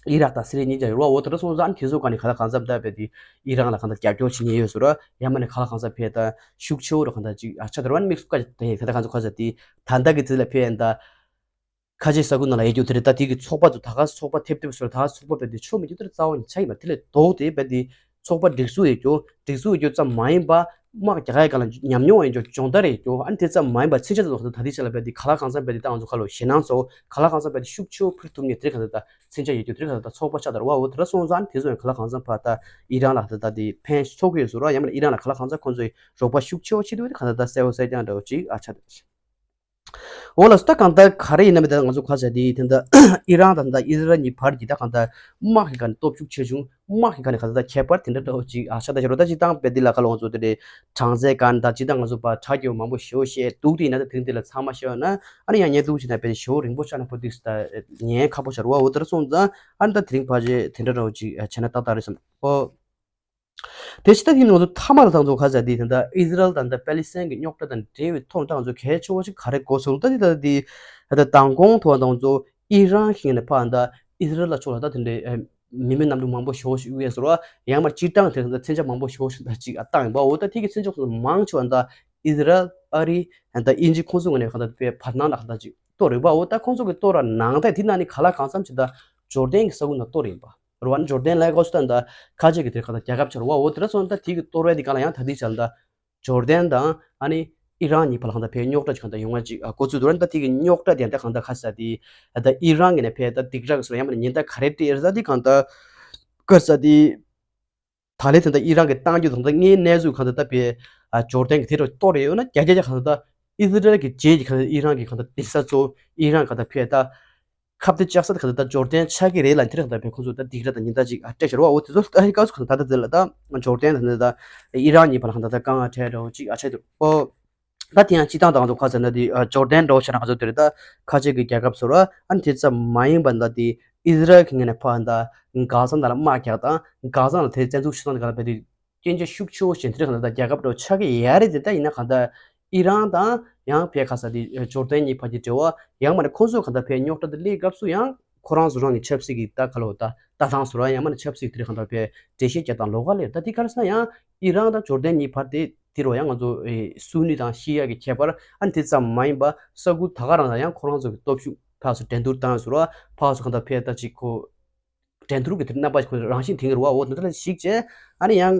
ཨི་རག་དང་སི་རི་གཉིས་ཀྱང་ཡོད་རེད་བ། འོ་དེ་འདྲ་སོང་ཙང་ཨ་ནི་དེ་ཚོ་ག་ནས་གང་ལ་གང་འཚམ་ད་རྦད་དེ་ཨི་རན་ལ་གང་ལྟར་རྒྱབ་སྐྱོར་བྱེད་མཁན་ཡོད་ཟེར་ར། ཡང་མིན་ན་གང་ལ་གང་འཚམ་ཕར་ད་ཤུགས་ཆེ་བོ་རུ་གང་ལྟར་ཅིག་ཨ་ཆགས་དེ་རེད་བ། ཨ་ནི་དམིགས་སུ་བཀར་ཏེ་ད་ལྟ་གང་ཚོ་ག་ཟེར་དེ་ད་ལྟ་གི་དུས་ལ་ཕར་ད་ཁ་ཆེ་ས་ཁུལ་ནང་ལ་ཡོད་རྒྱུ་དེ་རེད། ད་དེ་གི་ཚོགས་པ་ཚོ་ད་ག་ཚོགས་པ་ཐེབས་ཐེབས་སོ་ད་ག་ཚོགས་པ་རྦད་དེ་ཆོ་མེད་རྒྱུ་དེ་རྩ་བ་ནས་ཆགས་ཡིན་པ། དེ་ལས་ལྡོག་སྟེ་རྦད་དེ་ཚོགས་པ་སྒྲིག་འཛུགས་ཡོད་རྒྱུ་སྒྲིག་འཛུགས་ཡོད་རྒྱུ་ཙམ་མ་ཡིན་པ་དམག་རྒྱག་ཡ་ག་ལ་ཉམས་མྱོང་ཡོད་རྒྱུ་སྦྱོང་བརྡར་ཡོད་རྒྱུ། ཨ་ནི་དེ་ཙམ་མ་ཡིན་པ་མཚོན་ཆ་ཚོ་ད་ལྟའི་ཆ་ལ་རྦད་དེ་ག་ལ་གང་འཚམ་རྦད་དེ་ད་ང་ཚོ་ག་ལོ་ཞེད་སྣང་ཚོ་ག་ལ་གང་འཚམ་རྦད་དེ་ཤུགས་ཆེ་བོ་ཕུལ་ཐུབ་མཁན་དེ་ག་ད་ད་མཚོན་ཆ་ཡོད་རྒྱུ་དེ་ག་ད་ད་ཚོགས་པ་ཆགས་དར་བ། འོ་དེ་འདྲ་སོང་ཙང་ཨ་ནི་དེ་ཚོ་ཡང་ག་ལ་གང་འཚམ་ཕར་ད་ཨི་རན་ལ་ད་ད་དེ་ཕན་ཐོགས་ཀྱི་ཡོད་ཟེར་ར། ཡང་མིན་ན་ཨི་རན་ལ་ག་ལ་གང་འཚམ་ཁོང་ཚོའི་རོགས་པ་ཤུགས་ཆེ་བོ་བྱེད་དུས་དེ་ག་ད་ད་གསལ་བོ་གསལ་རྐྱང་འདྲ་བོ་ཅིག་ཨ་ཆགས་འདུག་འོ་ལགས་སོ། ད་གང་ལྟར་ག་རེ་ཡིན་ན་མི་ད་ང་ཚོ་ག་ཟེར་དེ་དེ་འདྲ་ཨི་རན་དང་ད་ཨི་ཟི་རལ་གཉིས་བར་གྱི་ད་གང་ལྟར་དམག་གི་སྒང་ནས་སྟོབས་ཤུགས་ཆེ་ཆུང་དམག་གི་སྒང་ནས་ག་ད་ད་ཁྱད་པར་དེ་འདྲ་འདྲ་བོ་ཅིག་ཨ་ཆགས་ད་ཤར་རོ། ད་སྤྱིར་བཏང་རྦད་དེ་ལ་ག་ལ་ང་ཚོ་དེ་འདྲའི་གྲངས་ཚད་སྒང་ད་སྤྱིར་བཏང་ང་ཚོ་ཕར་དྲག་རྒྱས་པོ་མང་པོ་ཞེ་པོ་བཤད་འདུག་དེ་ཡིན་ན་ད་དེ་རིང་དེ་ལ་ཚང་མ་བཤད་ཡོད་ན་ཨ་ནི་ཡང་བརྙན་ཐུང་བྱས་ན་རྦད་དེ་ཞེ་པོ་རིང་པོ་ཆགས་ན་ཕོ་དུས་ད་ཉན་ཁག་པོ་ཆགས་རོ། འོ་དེ་འདྲ་སོང་ཙང་ཨ་ནི་ད་དེ་རིང་ཕལ་ཆེར་དེ་འདྲ་འདྲ་བོ་ཅིག་བྱས་ན་ཏག་ཏག་རེད་བསམ། ཨོ། དེ་ཕྱི་ད་དེ་ང་ཚོ་མཐའ་མ་ལ་ད་ང་ཚོ་ག་ཟེར་དེ་ད་ལྟ་ཨི་ཟི་རལ་དང་ད་པེ་ལི་སི་ཐན་གྱི་རྙོག་དྲ་དང་འབྲེལ་བའི་ཐོག་ད་ང་ཚོ་གལ་ཆེ་བོ་ཞིག་ག་རེ་གོ་སོང་ད་དེ་ད་དེ་ད་ལྟ་མདང་དགོང་ཐོག་ད་ང་ཚོ་ཨི་རན་ཞིག་ནས་ཕར་ད་ཨི་ཟི་རལ་ལ་ཕྱོགས་ལ་ད་དེ་འདྲའི་མི་མེད་གནམ་གྲུ་མང་པོ་ཞེ་པོ་ཞིག་གཡུགས་ཡས་ཟེར་བ། ཡང་མ་སྤྱིར་བཏང་དེ་ད་མཚོན་ཆ་མང་པོ་ཞེ་པོ་ཞིག་ད་ཅིག་བཏང་ཡིན་པ། འོ་ད་དེ་གི་མཚོན་ཆ་ཁོང་ཚོ་མང་ཆེ་བ་ད་ཨི་ཟི་རལ་ཨ་རི་ད་དབྱིན་ཇི་ཁོང་ཚོའི་ངོས་ནས་ག་ད་དེ་བར་སྣང་ལ་ག་ད་ཅིག་གཏོར་ཡིན་པ། འོ་ད་ཁོང་ཚོ་གི་གཏོར་བ་ནང་ད་དེ་ནང་ནས་ག་ལ་གང་འཚམ་ཞིག་ད་ཇོར་ཌན་གི་ས་ཁུལ་ནང་གཏོར་ཡིན་པ། རུ་བ་ནི་ཇོར་ཌན་ལ་གོ་སྟོན་ད་ཁ་ཆེ་གི་དེར་གང་ལྟར་རྒྱལ་ཁབ་ཆེ་རུ་བ། འོ་དེ་འདྲ་སོང་ད་དེ་གི་གཏོར་བའི་དེ་གང་ལ་ཡང་ད་དེ་བྱས་ད་ཇོར་ཌན་དང་ཨ་ནི་ཨི་རན་གཉིས་བར་ལ་གང་ལྟར་ཕར་རྙོག་དྲ་ཅིག་གང་ལྟར་ཡོང་བ་ཅིག་གོ་ཚུལ་འདུག་ད་དེ་གི་རྙོག་དྲ་དེ་ད་གང་ལྟར་ཁ་ས་དེ་ད་ཨི་རན་གི་ནས་ཕར་ད་སྡིགས་ར་གི་སོ་ཡང་མ་ནི་ཉེན་བརྡ་ག་རེ་སྤྲད་ཡོད་ས་དེ་གང་ལྟར་ཁ་ས་དེ་ད་ལས་དེ་ད་ཨི་རན་གི་གཏང་རྒྱུ་དང་ད་ངའི་གནས་ཚུལ་གང་ལྟར་ད་ཕར་ཇོར་ཌན་གི་དེ་རུ་གཏོར་ཡོད་ན་རྒྱ་རྒྱ་རྒྱ་གང་ལྟར་ད་ཨི་ཟི་རལ་གི་རྗེས་ཀྱི་གང་ལྟར་ཨི་རན་གི་གང་ལྟར་སྡིགས་ས་གཙོ་ཨི་རན་གང་ལྟར་ཕར་ད། ཁ་གཏད་བཅག་ས་དེ་ག་ད་ད་ཇོར་ཌན་ཆགས་ཀྱི་རེད་ལབ་དེ་རེད། ག་ད་ཕར་ཁོང་ཚོ་ད་སྡིགས་ར་དང་ཉེན་བརྡ་ཅིག་ཨ་སྤྲད་ཤར་བ། འོ་དེ་ཚོ་ད་ཧི་སྐབས་སུ་ག་ད་ད་དེ་ལ་ད་ཇོར་ཌན་དང་ད་ཨི་རན་གཉིས་བར་ལ་ག་ད་ད་དཀའ་ངལ་འཕྲད་འདྲ་བོ་ཅིག་ཨ་ཆགས་འདུག་ཨོ། ད་དེ་ཡང་སྤྱིར་བཏང་ད་ང་ཚོ་ག་ཟེར་ན་དེ་ཇོར་ཌན་འདྲ་བོ་ཆགས་ན་ང་ཚོ་དེ་རེད། ད་ཁ་ཆེ་གི་རྒྱལ་ཁབ་ཟེར་བ་ཨ་ནི་དེ་ཙམ་མ་ཡིན་པ་ད་དེ་ཨི་ཟི་རལ་གི་ངོས་ནས་ཕར་ད་གྷ་ཟ་ནང་ལ་དམག་རྒྱག་དང་གྷ་ཟ་ནང་ལ་དེ་བཙན་འཛུལ་བྱེད་སྟངས་དེ་ག་ད་ཕར་དེ། རྐྱེན་རྒྱ་ཤུགས་ཆེ་བོ་ཞིག་དེ་རིང་གང་ལྟར་རྒྱལ་ཁབ་འདྲ་བོ་ཆགས་ཀྱི་ཡོད་རེད་དེ། ད་ཡིན་ན་གང་ལྟར་ཨི་རན་དང་ཡང་ཕར་ག་ས་དེ་ཇོར་དན་གཉིས་བར་གྱི་འབྲེལ་བ་ཡང་མ་ནས་ཁོང་ཚོ་གང་ལྟར་ཕར་རྙོག་དྲ་དེ་སླེབས་སྐབས་སུ་ཡང་ཁོ་རང་ཚོ་རང་གི་ཆབ་སྲིད་ཀྱི་ད་ག་ལོ་ད་ལྟ་སྟངས་སུ་ར་ཡང་མ་ནས་ཆབ་སྲིད་དེ་རིང་གང་ལྟར་ཕར་འགྲེལ་བཤད་རྒྱག་སྟངས་ལོགས་ཀ་ལས། ད་དེ་ག་རེ་ཟེར་ན་ཡང་ཨི་རན་དང་ཇོར་དན་གཉིས་བར་དེ་དེ་རུ་ཡང་ང་ཚོ་ཨེ་སུ་ནི་དང་ཤི་ཡ་གི་ཁྱད་པར་ཨ་ནི་དེ་ཙམ་མ་ཡིན་པ་ས་ཁུལ་ད་ག་རང་ལ་ཡང་ཁོ་རང་ཚོ་གི་སྟོབས་ཤུགས་ཕར་ཚུར་འགྲན་བསྡུར་བཏང་ཟེར་བ། ཕར་ཚུར་གང་ལྟར་ཕར་ད་ཅིག་ཁོ་འགྲན་བསྡུར་གྱི་དེ་རྣམ་པ་ཁོ་རང་བཞིན་དེང་གི་རུ་བ་འོ་དེ་འདྲ་ལ་གཞིགས་བྱས། ཨ་ནི་ཡང་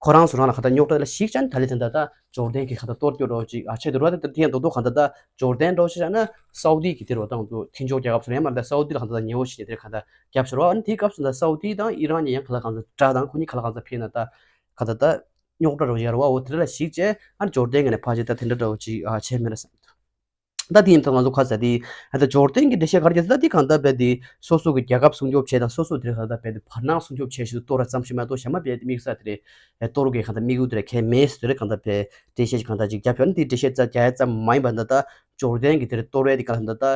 ཁོ་རང་ཚོ་རང་ལ་གང་ལྟར་རྙོག་དྲ་ལ་གཞིགས་བྱས་ནས་ད་ལས་དེ་འདྲ་ད་ཇོར་དན་གྱི་གང་ལྟར་གཏོར་སྐྱོན་འདྲ་བོ་ཅིག་ཨ་ཆེད་དུ་རུ་བ། དེ་དེ་ཡང་རྡོག་རྡོག་གང་ལྟར་ད་ཇོར་དན་འདྲ་བོ་ཅིག་བྱས་ན་སའུ་དི་གི་དེ་རུ་བ་དང་ཚོ་མཐུན་ཕྱོགས་རྒྱལ་ཁབ་ཚོ་ཡང་མ་རེད། ད་སའུ་དི་ལ་གང་ལྟར་ད་ཉེ་བོ་ཞིག་ནས་དེ་གང་ལྟར་རྒྱབ་ཤོར་བ། ཨ་ནི་དེའི་སྐབས་སུ་ད་སའུ་དི་དང་ཨི་རན་གཉིས་ཡང་གང་ལ་གང་ལྟར་དགྲ་དང་ཁོ་གཉིས་གང་ལ་གང་ལྟར་ཕེབས་ན་ད་གང་ལྟར་ད་རྙོག་དྲ་རུ་བ་འོ་དེ་འདྲ་ལ་གཞིགས་བྱས། ཨ་ནི་ཇོར་དན་གྱི་ནས་ཕར་ཅིག་ད་དེ་འདྲ་འདྲ་བོ་ཅིག་ཨ་བྱས་མེད་ན་བསམ་འདུག་ད་དེ་ཡིན་ཙང་ང་ཚོ་ཁ་ཟེར་དེ་ཨ་ད་ཇོར་དན་གྱི་འགྲེལ་བཤད་ག་རེ་བྱས་ཟེར་ན། དེ་གང་ལྟར་རྦད་དེ་སོ་སོ་གི་རྒྱལ་ཁབ་སྲུང་སྐྱོབ་བྱས་དང་སོ་སོ་དེ་གང་ལྟར་རྦད་དེ་བར་སྣང་སྲུང་སྐྱོབ་བྱས་ཤིག་གཏོར་བ་ཙམ་ཞིག་མ་གཏོགས་གཞན་མ་རྦད་དེ་དམིགས་བསལ་དེ་རེད་གཏོར་གི་གང་ལྟར་དམིགས་ཡུལ་དེ་རེད་གལ་མེད་ཟེར་རེད་གང་ལྟར་རྦད་འགྲེལ་བཤད་ཅིག་གང་ལྟར་ཅིག་རྒྱབ་ཡོད་ན། དེ་འགྲེལ་བཤད་རྩ་རྒྱག་ཡ་ཙམ་མ་ཡིན་པ་ད་ད་ཇོར་དན་གྱི་དེ་རེད་གཏོར་བའི་དེ་གང་ལྟར་ད་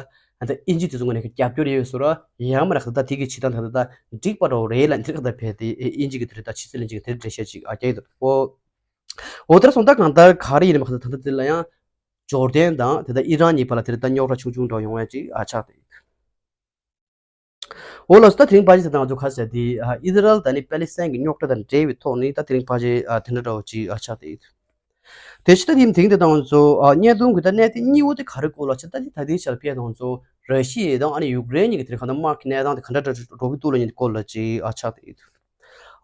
ད་ཨིན་ཇི་དེ་ཚོ་ངོས་ནས་རྒྱབ་སྐྱོར་ཡོད་ཟེར་ར། ཡང་མ་རེད་གང་ལྟར་ད་དེ་གི་བྱེད་སྟངས་གང་ལྟར་ད་འགྲིག་པ་འདྲ་བོ་རེད་ལབ་དེ་གང་ལྟར་རྦད་དེ་ཨིན་ཇི་གི་དེ་རེད་ད་ཕྱི་སྲིད་བློན་ཆེན་གྱི་དེ་རེད་འགྲེལ་བཤད་ཅིག་ཨ་རྒྱག་ཡོད་འདུག་ཨོ། འོ་དེར་སོང་ད་གང་ལྟར་ག་རེ་ཡིན་ནམ་གང་ལྟར་ད་ལྟ་དེ་ལ་ཡང་ཇོར་དན་དང་དེ་ལྟར་ཨི་རན་གཉིས་བར་ལ་དེ་ལྟར་རྙོག་དྲ་ཆུང་ཆུང་འདྲ་ཡོང་ཡ་ཅིག་ཨ་ཆགས་ཏེ། འོ་ལགས་སོ། ད་དེ་རིང་ཕལ་ཆེར་ད་ང་ཚོ་ཁ་གསལ་དེ་ཨ་ཨི་ཟི་རལ་དང་ནི་པེ་ལི་སི་ཐན་གྱི་རྙོག་དྲ་དང་འབྲེལ་བའི་ཐོག་ནས་ད་དེ་རིང་ཕལ་ཆེར་ཨ་དེ་འདྲ་འདྲ་བོ་ཅིག་ཨ་ཆགས་ཏེ། དེ་ཕྱི་ད་དེ་དེ་རིང་དེ་ད་ང་ཚོ་ཨ་བརྙན་ཐུང་གི་ད་གནད་དོན་གཉིས་པོ་དེ་ག་རེ་སྐོར་ལ་ཆ་ད་དེ་ད་དེ་ཆར་ཕེ་ད་ང་ཚོ་ར་ཤི་ཡ་དང་ཨ་ནི་ཡུཀ་རེན་གཉིས་ཀྱི་དེ་རིང་གང་ལྟར་དམག་གི་གནས་སྟངས་དེ་ག་འདྲ་འདྲ་འགྲོ་གི་འདུག་ལབ་མཁན་དེ་སྐོར་ལ་ཅིག་ཨ་ཆགས་ཏེ་ཡོད།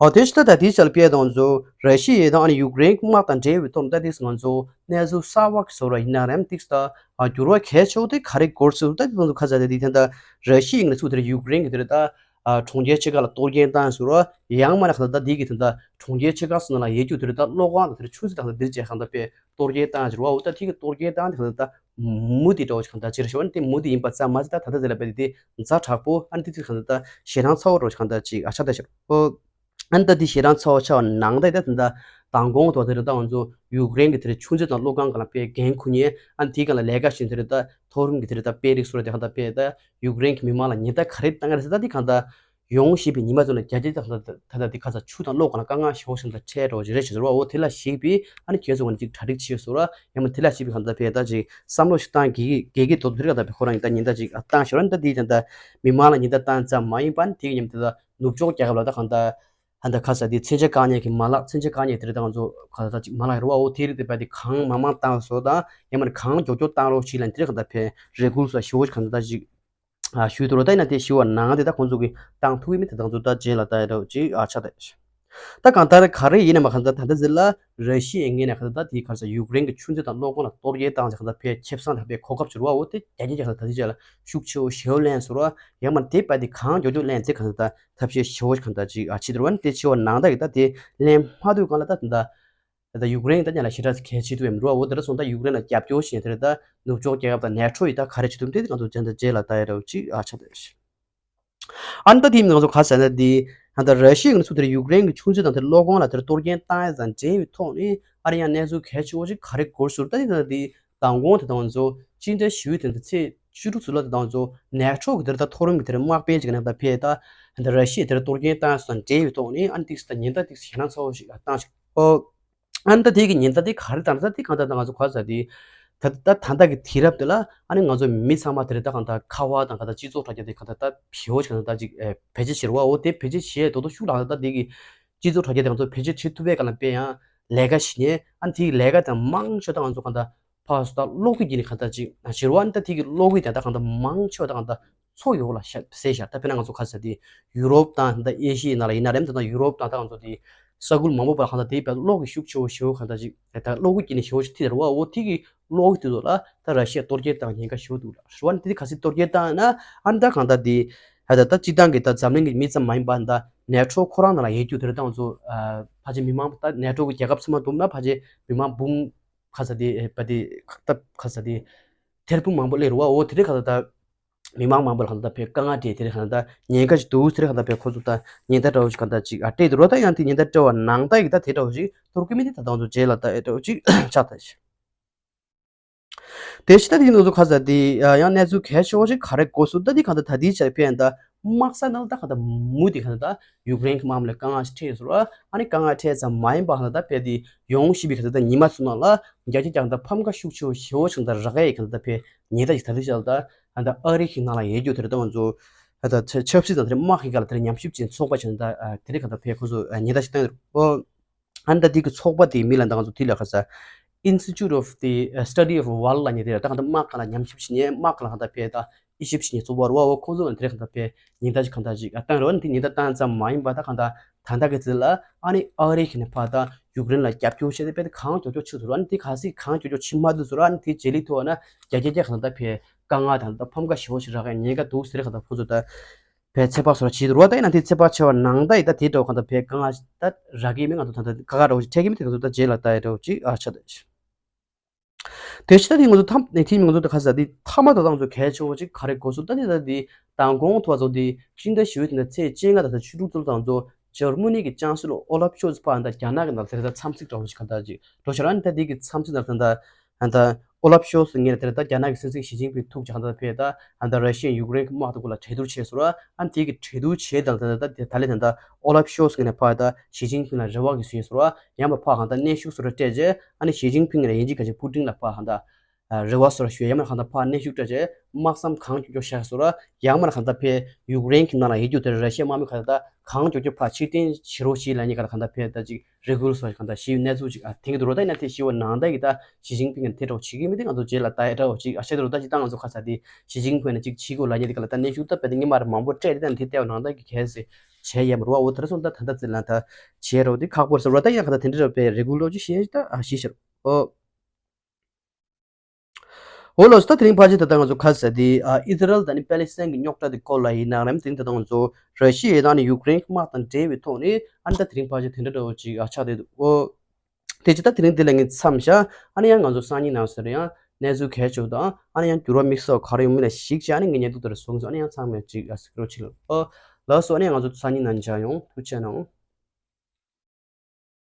ཨོ་དེ་ཕྱི་ད་ད་དེའི་ཆར་ཕེ་ད་ང་ཚོ་ར་ཤི་ཡ་དང་ཨ་ནི་ཡུཀ་རེན་དམག་དང་འབྲེལ་བའི་ཐོག་ནས་ད་དེ་ང་ཚོ་གནས་ཚུལ་གསར་བ་གི་བཟོ་འདྲ་ཡིན་ན་རེད་དམ་ཏིག་ད་ཨ་འགྱུར་བ་གལ་ཆེ་བོ་དེ་ག་རེ་འགོར་སྲིད་ད་དེ་ང་ཚོ་ཁ་ཚ་དེ་དེ་ད་ར་ཤི་ཡ་ངོས་ནས་ཚུར་དེར་ཡུཀ་རེན་གྱི་དེར་ད་ཨ་གྲོང་ཁྱེར་ཆེ་ཁག་ལ་གཏོར་སྐྱོན་བཏང་ཟེར་རོ། ཡང་མ་ན་ག་ད་ད་དེ་གི་དེ་ད་གྲོང་ཁྱེར་ཆེ་ཁག་སོགས་ནང་ལ་ཡོད་རྒྱུ་དེར་ད་གློག་ཁང་དང་དེར་ཆུ་ཚོད་དང་དེར་བྱས་གང་ད་པའི་གཏོར་སྐྱོན་བཏང་ཟེར་རོ། འོ་ད་དེ་གི་གཏོར་སྐྱོན་བཏང་དེ་ག་ད་མུ་མཐུད་འདྲ་བོ་ཞིག་གང་ལྟར་ཅིག་རེད་ཤག་ཨ་ནི་དེ་མུ་མཐུད་ཡིན་པ་ཙམ་མ་ཟད་ད་ད་ལྟ་ཟེར་ལ་བས་དེ་དེ་ཛ་དྲག་པོ་ཨ་ནི་དེ་དེ་གང་ལྟར་ཞེ་སྡང་ཚ་བོ་འདྲ་བོ་ཞིག་གང་ལྟར་ཅིག་ཨ་ཆགས་བསྡད་ཤག་ཨོ། ཨ་ནི་ད་དེ་ཞེ་སྡང་ཚ་བོ་ཆགས་པ་ནང་ད་ད་ད་མདང་དགོང་དུ་དེ་རེད་ད་ང་ཚོ་ཡུཀ་རེན་གྱི་དེ་རེད་ཆུ་མཛོད་དང་གློག་ཁང་སྒང་ལ་དཔེ་འགན་འཁུར་མཁན་ཨ་ནི་དེའི་སྒང་ལ་ལས་ཀ་བྱེད་མཁན་དེ་རེད་ད་མཐོ་རིམ་གྱི་དེ་རེད་ད་དཔོན་རིགས་ཚོ་རེད་དེ་གང་ལྟར་དཔེ་ད་ཡུཀ་རེན་གྱི་མི་མང་ལ་ཉེན་བརྡ་ག་རེ་བཏང་གི་རེད་ཟེར་ད་དེ་གང་ལྟར། ཡོང་བཞིན་པའི་ཉི་མ་ཚོ་ལ་རྒྱ་ཆེ་ད་ད་ད་ད་འདི་ཁ་ཚ་ཆུ་དང་གློག་སྒང་ལ་དཀའ་ངལ་ཞེ་པོ་ཞིག་དང་འཕྲད་འགྲོ་བཞིན་རེད་ཞེས་ཟེར་བ། འོ་དེ་ལ་གཞིགས་པའི་ཨ་ནི་ཁྱེད་ཚོ་ངོས་ནས་ཅིག་གྲ་སྒྲིག་བྱེད་ཟེར་བ། ཡང་མ་དེ་ལ་གཞིགས་པའི་གང་ལྟར་བས་ད་ཅིག་བསམ་བློ་ཞིག་བཏང་གི་གི་གི་འདུག་དེ་ག་ད་བས་ཁོ་རང་ཡིན་ད་ཉེན་བརྡ་ཅིག་བཏང་ཞོར་ཨ་ནི་ད་འདི་ད་ད་མི་མང་ལ་ཉེན་བརྡ་བཏང་ཙམ་མ་ཡིན་པ་ཨ་ནི་དེ་གི་མཉམ་དུ་ད་ནུབ་ཕྱོགས་རྒྱལ་ཁབ་ལ་ད་གང་ལྟར་ཨ་ད་ཁ་ཚ་འདི་མཚོན་ཆ་བཀག་ཉར་གྱི་མ་ལག་མཚོན་ཆ་བཀག་ཉར་དེ་རིགས་ད་ང་ཚོ་ག་ད་ཅིག་མ་ལག་རེད་བ། འོ་དེ་རིགས་དེ་བས་དེ་གང་མང་མང་བཏང་བཟོ་དང་ཡང་མ་ནི་གང་མགྱོགས་མགྱོགས་བཏང་རོགས་ཞིག་ལ་དེ་རིགས་གང་ལྟར་བས་རེ་སྐུལ་སོགས་ཞེ་པོ་ཞིག་གང་ལྟར་ད་ཅིག་ཨ་ཞུས་འདུག་རོ། ད་ཡིན་ན་དེ་ཞུ་བ་ནང་དེ་ད་ཁོང་ཚོ་གི་བཏང་ཐུབ་ཀྱི་མེད་དེ་ད་ང་ཚོ་ད་རྗེས་ལ་ད་ཡ་རོ་ཅིག་ཨ་ཆ་ད་ད་གང་ལྟར་ག་རེ་ཡིན་ན་མ་གང་ལྟར་ད་ལྟ་ཟེར་ལ་ར་ཤི་ཡའི་ངོས་ནས་གང་ལྟར་ད་དེའི་གར་ས་ཡུཀ་རེན་གྱི་ཆུ་མཛོད་དང་གློག་ཁང་ལ་གཏོར་རྒོལ་བཏང་ཟེར་གང་ལྟར་ཕའི་ཁེ་བཟང་དང་ཕའི་གོ་སྐབས་ཟེར་བ། འོ་དེ་རྒྱ་ཉེ་རྒྱ་ད་ད་ཅི་ཅག་ལ་ཤུགས་ཆེ་བོ་ཞེ་བོ་ལེན་ཟེར་བ། ཡང་མ་དེ་བས་དེ་གང་མགྱོགས་མགྱོགས་ལེན་ཚེ་གང་ལྟར་ད་ཐབས་ཤེས་ཞེ་བོ་གང་ལྟར་ཅིག་ཨ་བྱེད་འདུག་རོ། ཨ་ནི་དེ་བྱེད་བ་ནང་ད་གི་ད་དེ་ལེན་མ་ཐུབ་གང་ལ་ད་ད་ད་ད་ཡུཀ་རེན་ད་ཉ་ལ་ཞེ་དྲག་གལ་ཆེ་དུ་ཡང་མི་འགྲོ་བ། འོ་དེ་འདྲ་སོང་ད་ཡུཀ་རེན་ལ་རྒྱབ་སྐྱོར་བྱེད་དེ་རེད་ད་ནུབ་ཕྱོགས་རྒྱལ་ཁབ་དང་ནེ་ཊོ་ཡིས་ད་ག་རེ་བྱེད་ཐུབ་འདི་ང་ཚོ་ཇན་ད་རྗེས་ལ་ད་ཡ་རེ་ཅིག་ཨ་ཆ་དེ་ཨ་ནི་ད་དེ་ང་ཚོ་ག་ཟེར་ན་འདི་ད་ད་ར་ཤི་ཡ་གི་ཚུ་དེར་ཡུཀ་རེན་གྱི་ཆུ་མཛོད་དང་དེར་གློག་ཁང་ལ་དེར་གཏོར་སྐྱོན་བཏང་ཡ་དང་འབྲེལ་བའི་ཐོག་ནས་ཨ་རི་ཡང་གནས་ཚུལ་གལ་ཆེ་བོ་ཞིག་ག་རེ་འགོར་ཟུར་ད་དེ་ད་འདི་མདང་དགོང་དེ་ད་ང་ཚོ་ཅི་འདྲ་ཞུ་ཡི་དེ་འདི་ཚེས་བཅུ་དྲུག་ཚུ་ལ་དེ་ད་ང་ཚོ་ནེ་ཊོ་གི་དེར་ད་མཐོ་རིམ་གྱི་དེར་དམག་དཔོན་ཅིག་ནང་ད་ཕེ་ད་ད་ར་ཤི་ཡ་དེར་གཏོར་སྐྱོན་བཏང་ཡ་དང་འབྲེལ་བའི་ཐོག་ནས་ཨ་ནི་ཏིག་སི་ད་ཉེན་བརྡ་ཏིག་སི་ཞེ་ན་ཚ་བོ་ཞིག་བཏང་ཞིག་ཨོ། ཨ་ནི་ད་དེ་གི་ཉེན་བརྡ་དེ་ག་རེ་བཏང་ད་དེ་གང་ལྟར་ད་ང་ཚོ་ག་ཟེར་དེ་ད་ད་ད་ལྟ་གི་དུས་རབས་དེ་ལ་ཨ་ནི་ང་ཚོ་མི་ཚང་མ་དེ་རེད་ད་གང་ལྟར་ཁ་པར་དང་གང་ལྟར་སྤྱི་ཚོགས་དྲ་རྒྱ་དེ་གང་ལྟར་ད་ཕྱི་བོ་ཞིག་གང་ལྟར་ད་ཅིག་ཨེ་བེད་སྤྱོད་བྱེད་རོགས། འོ་དེ་བེད་སྤྱོད་བྱེད་དོ་དོ་ཤུགས་ལ་ད་དེ་གི་སྤྱི་ཚོགས་དྲ་རྒྱ་དེ་ང་ཚོ་བེད་སྤྱོད་བྱེད་ཐུབ་པའི་གང་ལ་དཔེ་ཡང་ལས་ཀ་བྱེད་ཉེན་ཨ་ནི་དེ་གི་ལས་ཀ་དང་མང་ཤོས་ད་ང་ཚོ་གང་ལྟར་ཕར་ཚུར་ད་གློག་སྐུད་ཀྱི་ནི་གང་ལྟར་ཅིག་ཕྱིར་བ་ཨ་ནི་ད་དེ་གི་གློག་སྐུད་དེ་ད་གང་ལྟར་མང་ཆེ་བ་ད་གང་ལྟར་མཚོ་ཡོག་ལ་ཤ་ཟེར་ཤག་ད་དཔེར་ན་ང་ཚོ་ག་ཟེར་དེ་ཡུ་རོབ་དང་ད་ཨེ་ཤི་ཡའི་ནང་ལ་ཡིན་ན་རེད་ད་ད་ཡུ་རོབ་དང་ད་ང་ཚོ་དེ་ས་ཁུལ་མང་པོ་བར་གང་ལྟར་དེའི་བར་གློག་གི་ཤུགས་ཆེ་བོ་ཞེ་བོ་གང་ལྟར་ཅིག་ད་གློག་སྐུད་ཀྱི་ནི་ཞེ་བོ་ཞིག་ཐིག་རེད་བ། འོ་དེ་གི་གློག་སྐུད་དེ་ཚོ་ལ་ད་ར་ཤི་ཡ་གཏོར་རྒོལ་བཏང་ཉེན་ཁ་ཞེ་བོ་འདུག་ལ་རེད་བ། དེ་ག་ཚོད་གཏོར་རྒོལ་བཏང་ན་ཨ་ནི་ད་གང་ལྟར་དེ་ད་ད་ད་སྤྱི་བཏང་གི་ད་འཛམ་གླིང་གི་མི་ཙམ་མ་ཡིན་པ་ད་ནེ་ཊོ་ཁོ་རང་ནང་ལ་ཡོད་རྒྱུ་དེ་རེད་ད་ང་ཚོ་ཕལ་ཆེར་མི་མང་ད་ནེ་ཊོ་གི་རྒྱལ་ཁབ་ཚང་མ་བསྡོམས་ན་ཕལ་ཆེར་མི་མང་འབུམ་ཁ་ས་དེ་ཨེ་པ་དེ་ཁ་ཏ་ཁ་ས་དེ་ཐེར་འབུམ་མང་པོ་སླེབས་རེད་བ། འོ་དེ་རེད་ཁ་ཏ་ད་མི་མང་མང་པོ་ལ་ཁ་ཏ་ད་ཕེ་དཀའ་ངལ་འཕྲད་དེ་རེད་ཁ་ཏ་ད་ཉེན་ཁ་ཞིག་འདུག་དེ་རེད་ཁ་ཏ་ཕེ་ཁོ་ཚོ་ད་ཉེན་བརྡ་འདྲ་བོ་ཞིག་ཁ་ཏ་ཅིག་ཨ་སྤྲད་འདུག་རོ། ད་ཡང་དེ་ཉེན་བརྡ་སྤྲད་པ་ནང་ད་ཡིག་ད་དེ་འདྲ་བོ་ཞིག་གཏོར་གི་མིན་དེ་ད་དང་ཚོ་རྗེས་ལ་ད་ཨེ་འདྲ་བོ་ཞིག་ཆགས་ད་ཞིག་དེ་ཕྱི་ད་དེ་ང་ཚོ་ཁ་ས་དེ་ཡང་གནས་ཚུལ་གལ་ཆེ་བོ་ཞིག་ག་རེ་གོ་སོང་ད་དེ་ཁ་ཏ་ད་དེའི་ཆར་ཕེ་ཡང་ད་ དམག་ས་ནང་ལ་ད་གང་ལྟར་མུ་དེ་གང་ལྟར་ད་ཡུཀ་རེན་གྱི་དམག་མི་ལ་དཀའ་ངལ་ཞིག་འཕྲད་ཡོད་ཟེར་བ། ཨ་ནི་དཀའ་ངལ་འཕྲད་ཙམ་མ་ཡིན་པ་གང་ལྟར་ད་དཔེ་དེ་ཡོང་བཞིན་པའི་གང་ལྟར་ད་ཉི་མ་ཚོ་ནང་ལ་རྒྱ་ཆེ་རྒྱ་གང་ལྟར་ཕམ་ཁ་ཤུགས་ཆེ་བ་ཞེ་བོ་ཞིག་གང་ལྟར་རག་ཡས་གང་ལྟར་ད་དཔེ་ཉེན་བརྡ་ཞིག་ད་ལྟ་ཞིག་ལ་ད་ད་ཨ་རི་གི་ནང་ལ་ཡོད་རྒྱུ་དེ་རེད། ད་ང་ཚོ་ད་ཆབ་སྲིད་དང་དེ་རིང་དམག་གི་སྒང་ལ་དེ་རིང་ཉམས་ཞིབ་བྱེད་མཁན་ཚོགས་པ་ཞིག་ད་དེ་རིང་གང་ལྟར་དཔེ་ཁོ་ཚོ་ཉེན་བརྡ་ཞིག་བཏང་ཡོད་རེད། ཨོ། ཨ་ནི་ད་དེ་གི་ཚོགས་པ་དེའི་མིང་ལ་ད་ང་ཚོ་དེ་ལ་ག་ས་Institute of the Study of War ལབ་མཁན་དེ་རེད། ད་གང་ལྟར་དམག་སྒང་ལ་ཉམས་ཞིབ་བྱེད་མཁན། དམག་སྒང་ལ་གང་ལྟར་དཔེ་ད་དབྱེ་ཞིབ་བྱེད་མཁན་ཚོགས་པ་རེད་བ། འོ་ཁོང་ཚོ་ལ་དེ་རིང་གང་ལྟར་དཔེ་ཉེན་བརྡ་ཞིག་གང་ལྟར་ཞིག་བཏང་རེད་བ། ཨ་ནི་དེ་ཉེན་བརྡ་བཏང་ཙམ་མ་ཡིན་པ་ད་གང་ལྟར་ད་ལྟ་གི་ཚེ་ལ་ཨ་ནི་ཨ་རི་གི་ནས་ཕར་ད་ཡུཀ་རེན་ལ་རྒྱབ་སྐྱོར་བྱས་ཏེ་དཔེ་ད་གང་མགྱོགས་མགྱོགས་ཕྱིན་ཐུབ་རེད་བ། ཨ་ནི་དེ་གལ་སྲིད་གང་མགྱོགས་མགྱོགས་ཕྱིན་མ་ཐུབ་ཟེར་བ། ཨ་ནི་དེ་རྗེས་ལུས་ཐོག་ན་རྒྱ་རྒྱ་རྒྱ་གང་ལྟར་དཔེ་དཀའ་ངལ་དང་ད་ཕམ་ཁ་ཞེ་བོ་ཞིག་རག་ཡ་ཉེན་ཁ་འདུག་ཟེར་གང་ལྟར་ཁོང་ཚོ་ད་བས་ཚོད་དཔག་སོགས་བྱེད་འདུག་ར། ད་ཡིན་ན་དེ་ཚོད་དཔག་བྱས་པ་ནང་ལྟར་ཡིན་ད་དེ་འདྲ་གང་ལྟར་བས་དཀའ་ངལ་ད་རག་གི་མིན། ང་ཚོ་ད་ལྟ་ཁ་ཁ་འདྲ་བོ་ཞིག་འཕྲད་ཀྱི་མིན། དེ་ང་ཚོ་ད་རྗེས་ལ་ལྟ་ཡ་འདྲ་བོ་ཅིག་ཨ་ཆགས་ད། དེ་ཕྱི་ད་དེ་ང་ཚོ་ཐམ་ནས་དེ་ང་ཚོ་ད་ཁ་ས་དེ་མཐའ་མ་ད་ང་ཚོ་གལ་ཆེ་བོ་ཅིག་ག་རེ་དགོས་སུ་ད་དེ་ད་དེ་མདང་དགོང་ཐོག་ཚོ་དེ་སྤྱི་ཟླ་བཞི་པའི་དེ་ཚེས་བཅོ་ལྔ་དང་ད་ཆུ་དྲུག་ཚོ་ད་ང་ཚོ་འཇར་མ་ནི་གི་ཅང་སེ་ལོ་ཨོ་ལབ་ཤོལ་ཚ་ཕར་ད་རྒྱ་ནག་གི་ནང་དེ་ད་འཚམས་གཟིགས་འདྲ་བོ་ཞིག་གང་ལྟར་ཅིག་འགྲོ་ཆ་ར། ཨ་ནི་ད་དེ་གི་འཚམས་གཟིགས་ནང་ད་ད་ཨ་ད་ཨོ་ལབ་ཤོལ་ཚ་ངོས་ནས་དེ་ད་རྒྱ་ནག་གི་སྲིད་འཛིན་ཞི་ཅིན་ཕིང་ཐུག་ཅིག་གང་ལྟར་ཕེ་ད་ཨ་ད་ར་ཤི་ཡ་ཡུཀ་རེན་གི་དམག་དང་ཁོ་ལ་གྲོས་བསྡུར་བྱས་སོང་ར། ཨ་ནི་དེ་གི་གྲོས་བསྡུར་བྱས་དང་ད་ད་ད་ད་ལས་ད་ད་ཨོ་ལབ་ཤོལ་ཚ་ངོས་ནས་ཕར་ད་ཞི་ཅིན་ཕིང་ལ་རེ་བ་གི་ཞུས་སོང་ར། ཡང་མ་ཕར་གང་ལྟར་གནོན་ཤུགས་སོ་ར་སྤྲད་རྗེས་ཨ་ནི་ཞི་ཅིན་ཕིང་ལ་ཡིན་གཅིག་ག་ཅིག་པུ་ཏིན་ལ་ཕར་གང་ལྟར་རེ་བ་སོ་ར་ཞུས། ཡང་མ་གང་ལྟར་ཕར་གནོན་ཤུགས་སྤྲད་རྗེས་དམག་མཚམས་གང་མགྱོགས་མགྱོགས་བཞག་སོ་ར། ཡང་མ་གང་ལྟར་ཕེ་ཡུཀ་རེན་གྱི་ནང་ལ་ཡོད་རྒྱུ་དེ་ར་ཤི་ཡ་དམག་མི་གང་ལྟར་གང་མགྱོགས་མགྱོགས་ཕར་ཕྱིར་འཐེན་བྱེད་རོགས་བྱེད་ལབ་མཁན་གང་ལྟར་གང་ལྟར་ཕེ་ད་ཅིག་རེ་སྐུལ་སོགས་གང་ལྟར་ཞུས་གནས་ཚུལ་ཅིག་ཨ་ཐོན་གྱི་འདུག་ར། ད་ཡིན་ན་དེ་ཞུ་བ་ནང་ལྟར་གྱི་ད་ཞི་ཅིན་ཕིང་གིས་དེ་འདྲ་བྱེད་ཀྱི་མི་འདུག་ང་ཚོ་རྗེས་ལ་ལྟ་ཡ་འདྲ་བོ་ཅིག་ཨ་བཤད་འདུག་ར། ད་ཅིག་ད་ང་ཚོ་ཁ་ས་དེ་ཞི་ཅིན་ཕིང་ནས་ཅིག་བྱེད་དགོས་ལབ་མཁན་དེ་ག་ལ་ད་གནོན་ཤུགས་ད་དཔེ་དེ་སྔོན་མ་ར་མང་པོ་སྤྲད་དེ་ད་དེ་ལྟ་བ་ནང་ལྟར་གྱི་གལ་སྲིད་བྱས་ཡ་མ་རེད་བ། འོ་དེ་ར་སོང་ད་ད་ལྟ་ཚེ་ལ་ད་བྱས་རོགས་དེ་ཁག་པོ་རེད་ཟེར་བ། ད་ཡང་ག་ད་དེ་འདྲ་ར་དཔེ་རེ་སྐུལ་ལོག་ཅིག་བཤད་ད་ཨ་ཤི་ཤར་ཨོ། འོ་ལགས་སོ། ད་དེ་རིང་ཕལ་ཆེར་ད་ལྟ་ང་ཚོ་ཁ་ས་དེ་ཨ་ཨི་ཟི་རལ་དང་ནི་པེ་ལི་སི་ཐན་གྱི་རྙོག་དྲ་དེ་སྐོར་ལ་ཡིན་ནའང་རེད། དེ་རིང་ད་ལྟ་ང་ཚོ་ར་ཤི་ཡ་དང་ནི་ཡུཀ་རེན་གྱི་དམག་དང་འབྲེལ་བའི་ཐོག་ནས་ཨ་ནི་ད་དེ་རིང་ཕལ་ཆེར་དེ་འདྲ་འདྲ་བོ་ཅིག་ཨ་ཆགས་བསྡད་འདུག་འོ། དེ་ཅི་ད་དེ་རིང་འདི་ལ་ངས་མཚམས་བཞག་ཨ་ནི་ཡང་ང་ཚོ་སང་ཉིན་ནང་ཟེར་ཡང་གནས་ཚུལ་གལ་ཆེ་བ་དང་ཨ་ནི་ཡང་འགྱུར་བ་དམིགས་བསལ་ག་རེ་ཡོང་མིན་ལ་གཞིགས་བྱས་ཨ་ནི་ངས་བརྙན་ཐུང་དེ་ར་བཟོ་གི་སོང་། ཨ་ནི་ཡང་ཚང་མས་ཅིག་ཨ་གཟིགས་རོགས་བྱེད་ལ། ཨོ་ལགས་སོ། ཨ་ནི་ཡང་ང་ཚོ་སང་ཉིན་ནང་མཇལ་ཡོང་། ཐུགས་རྗེ་གནང་།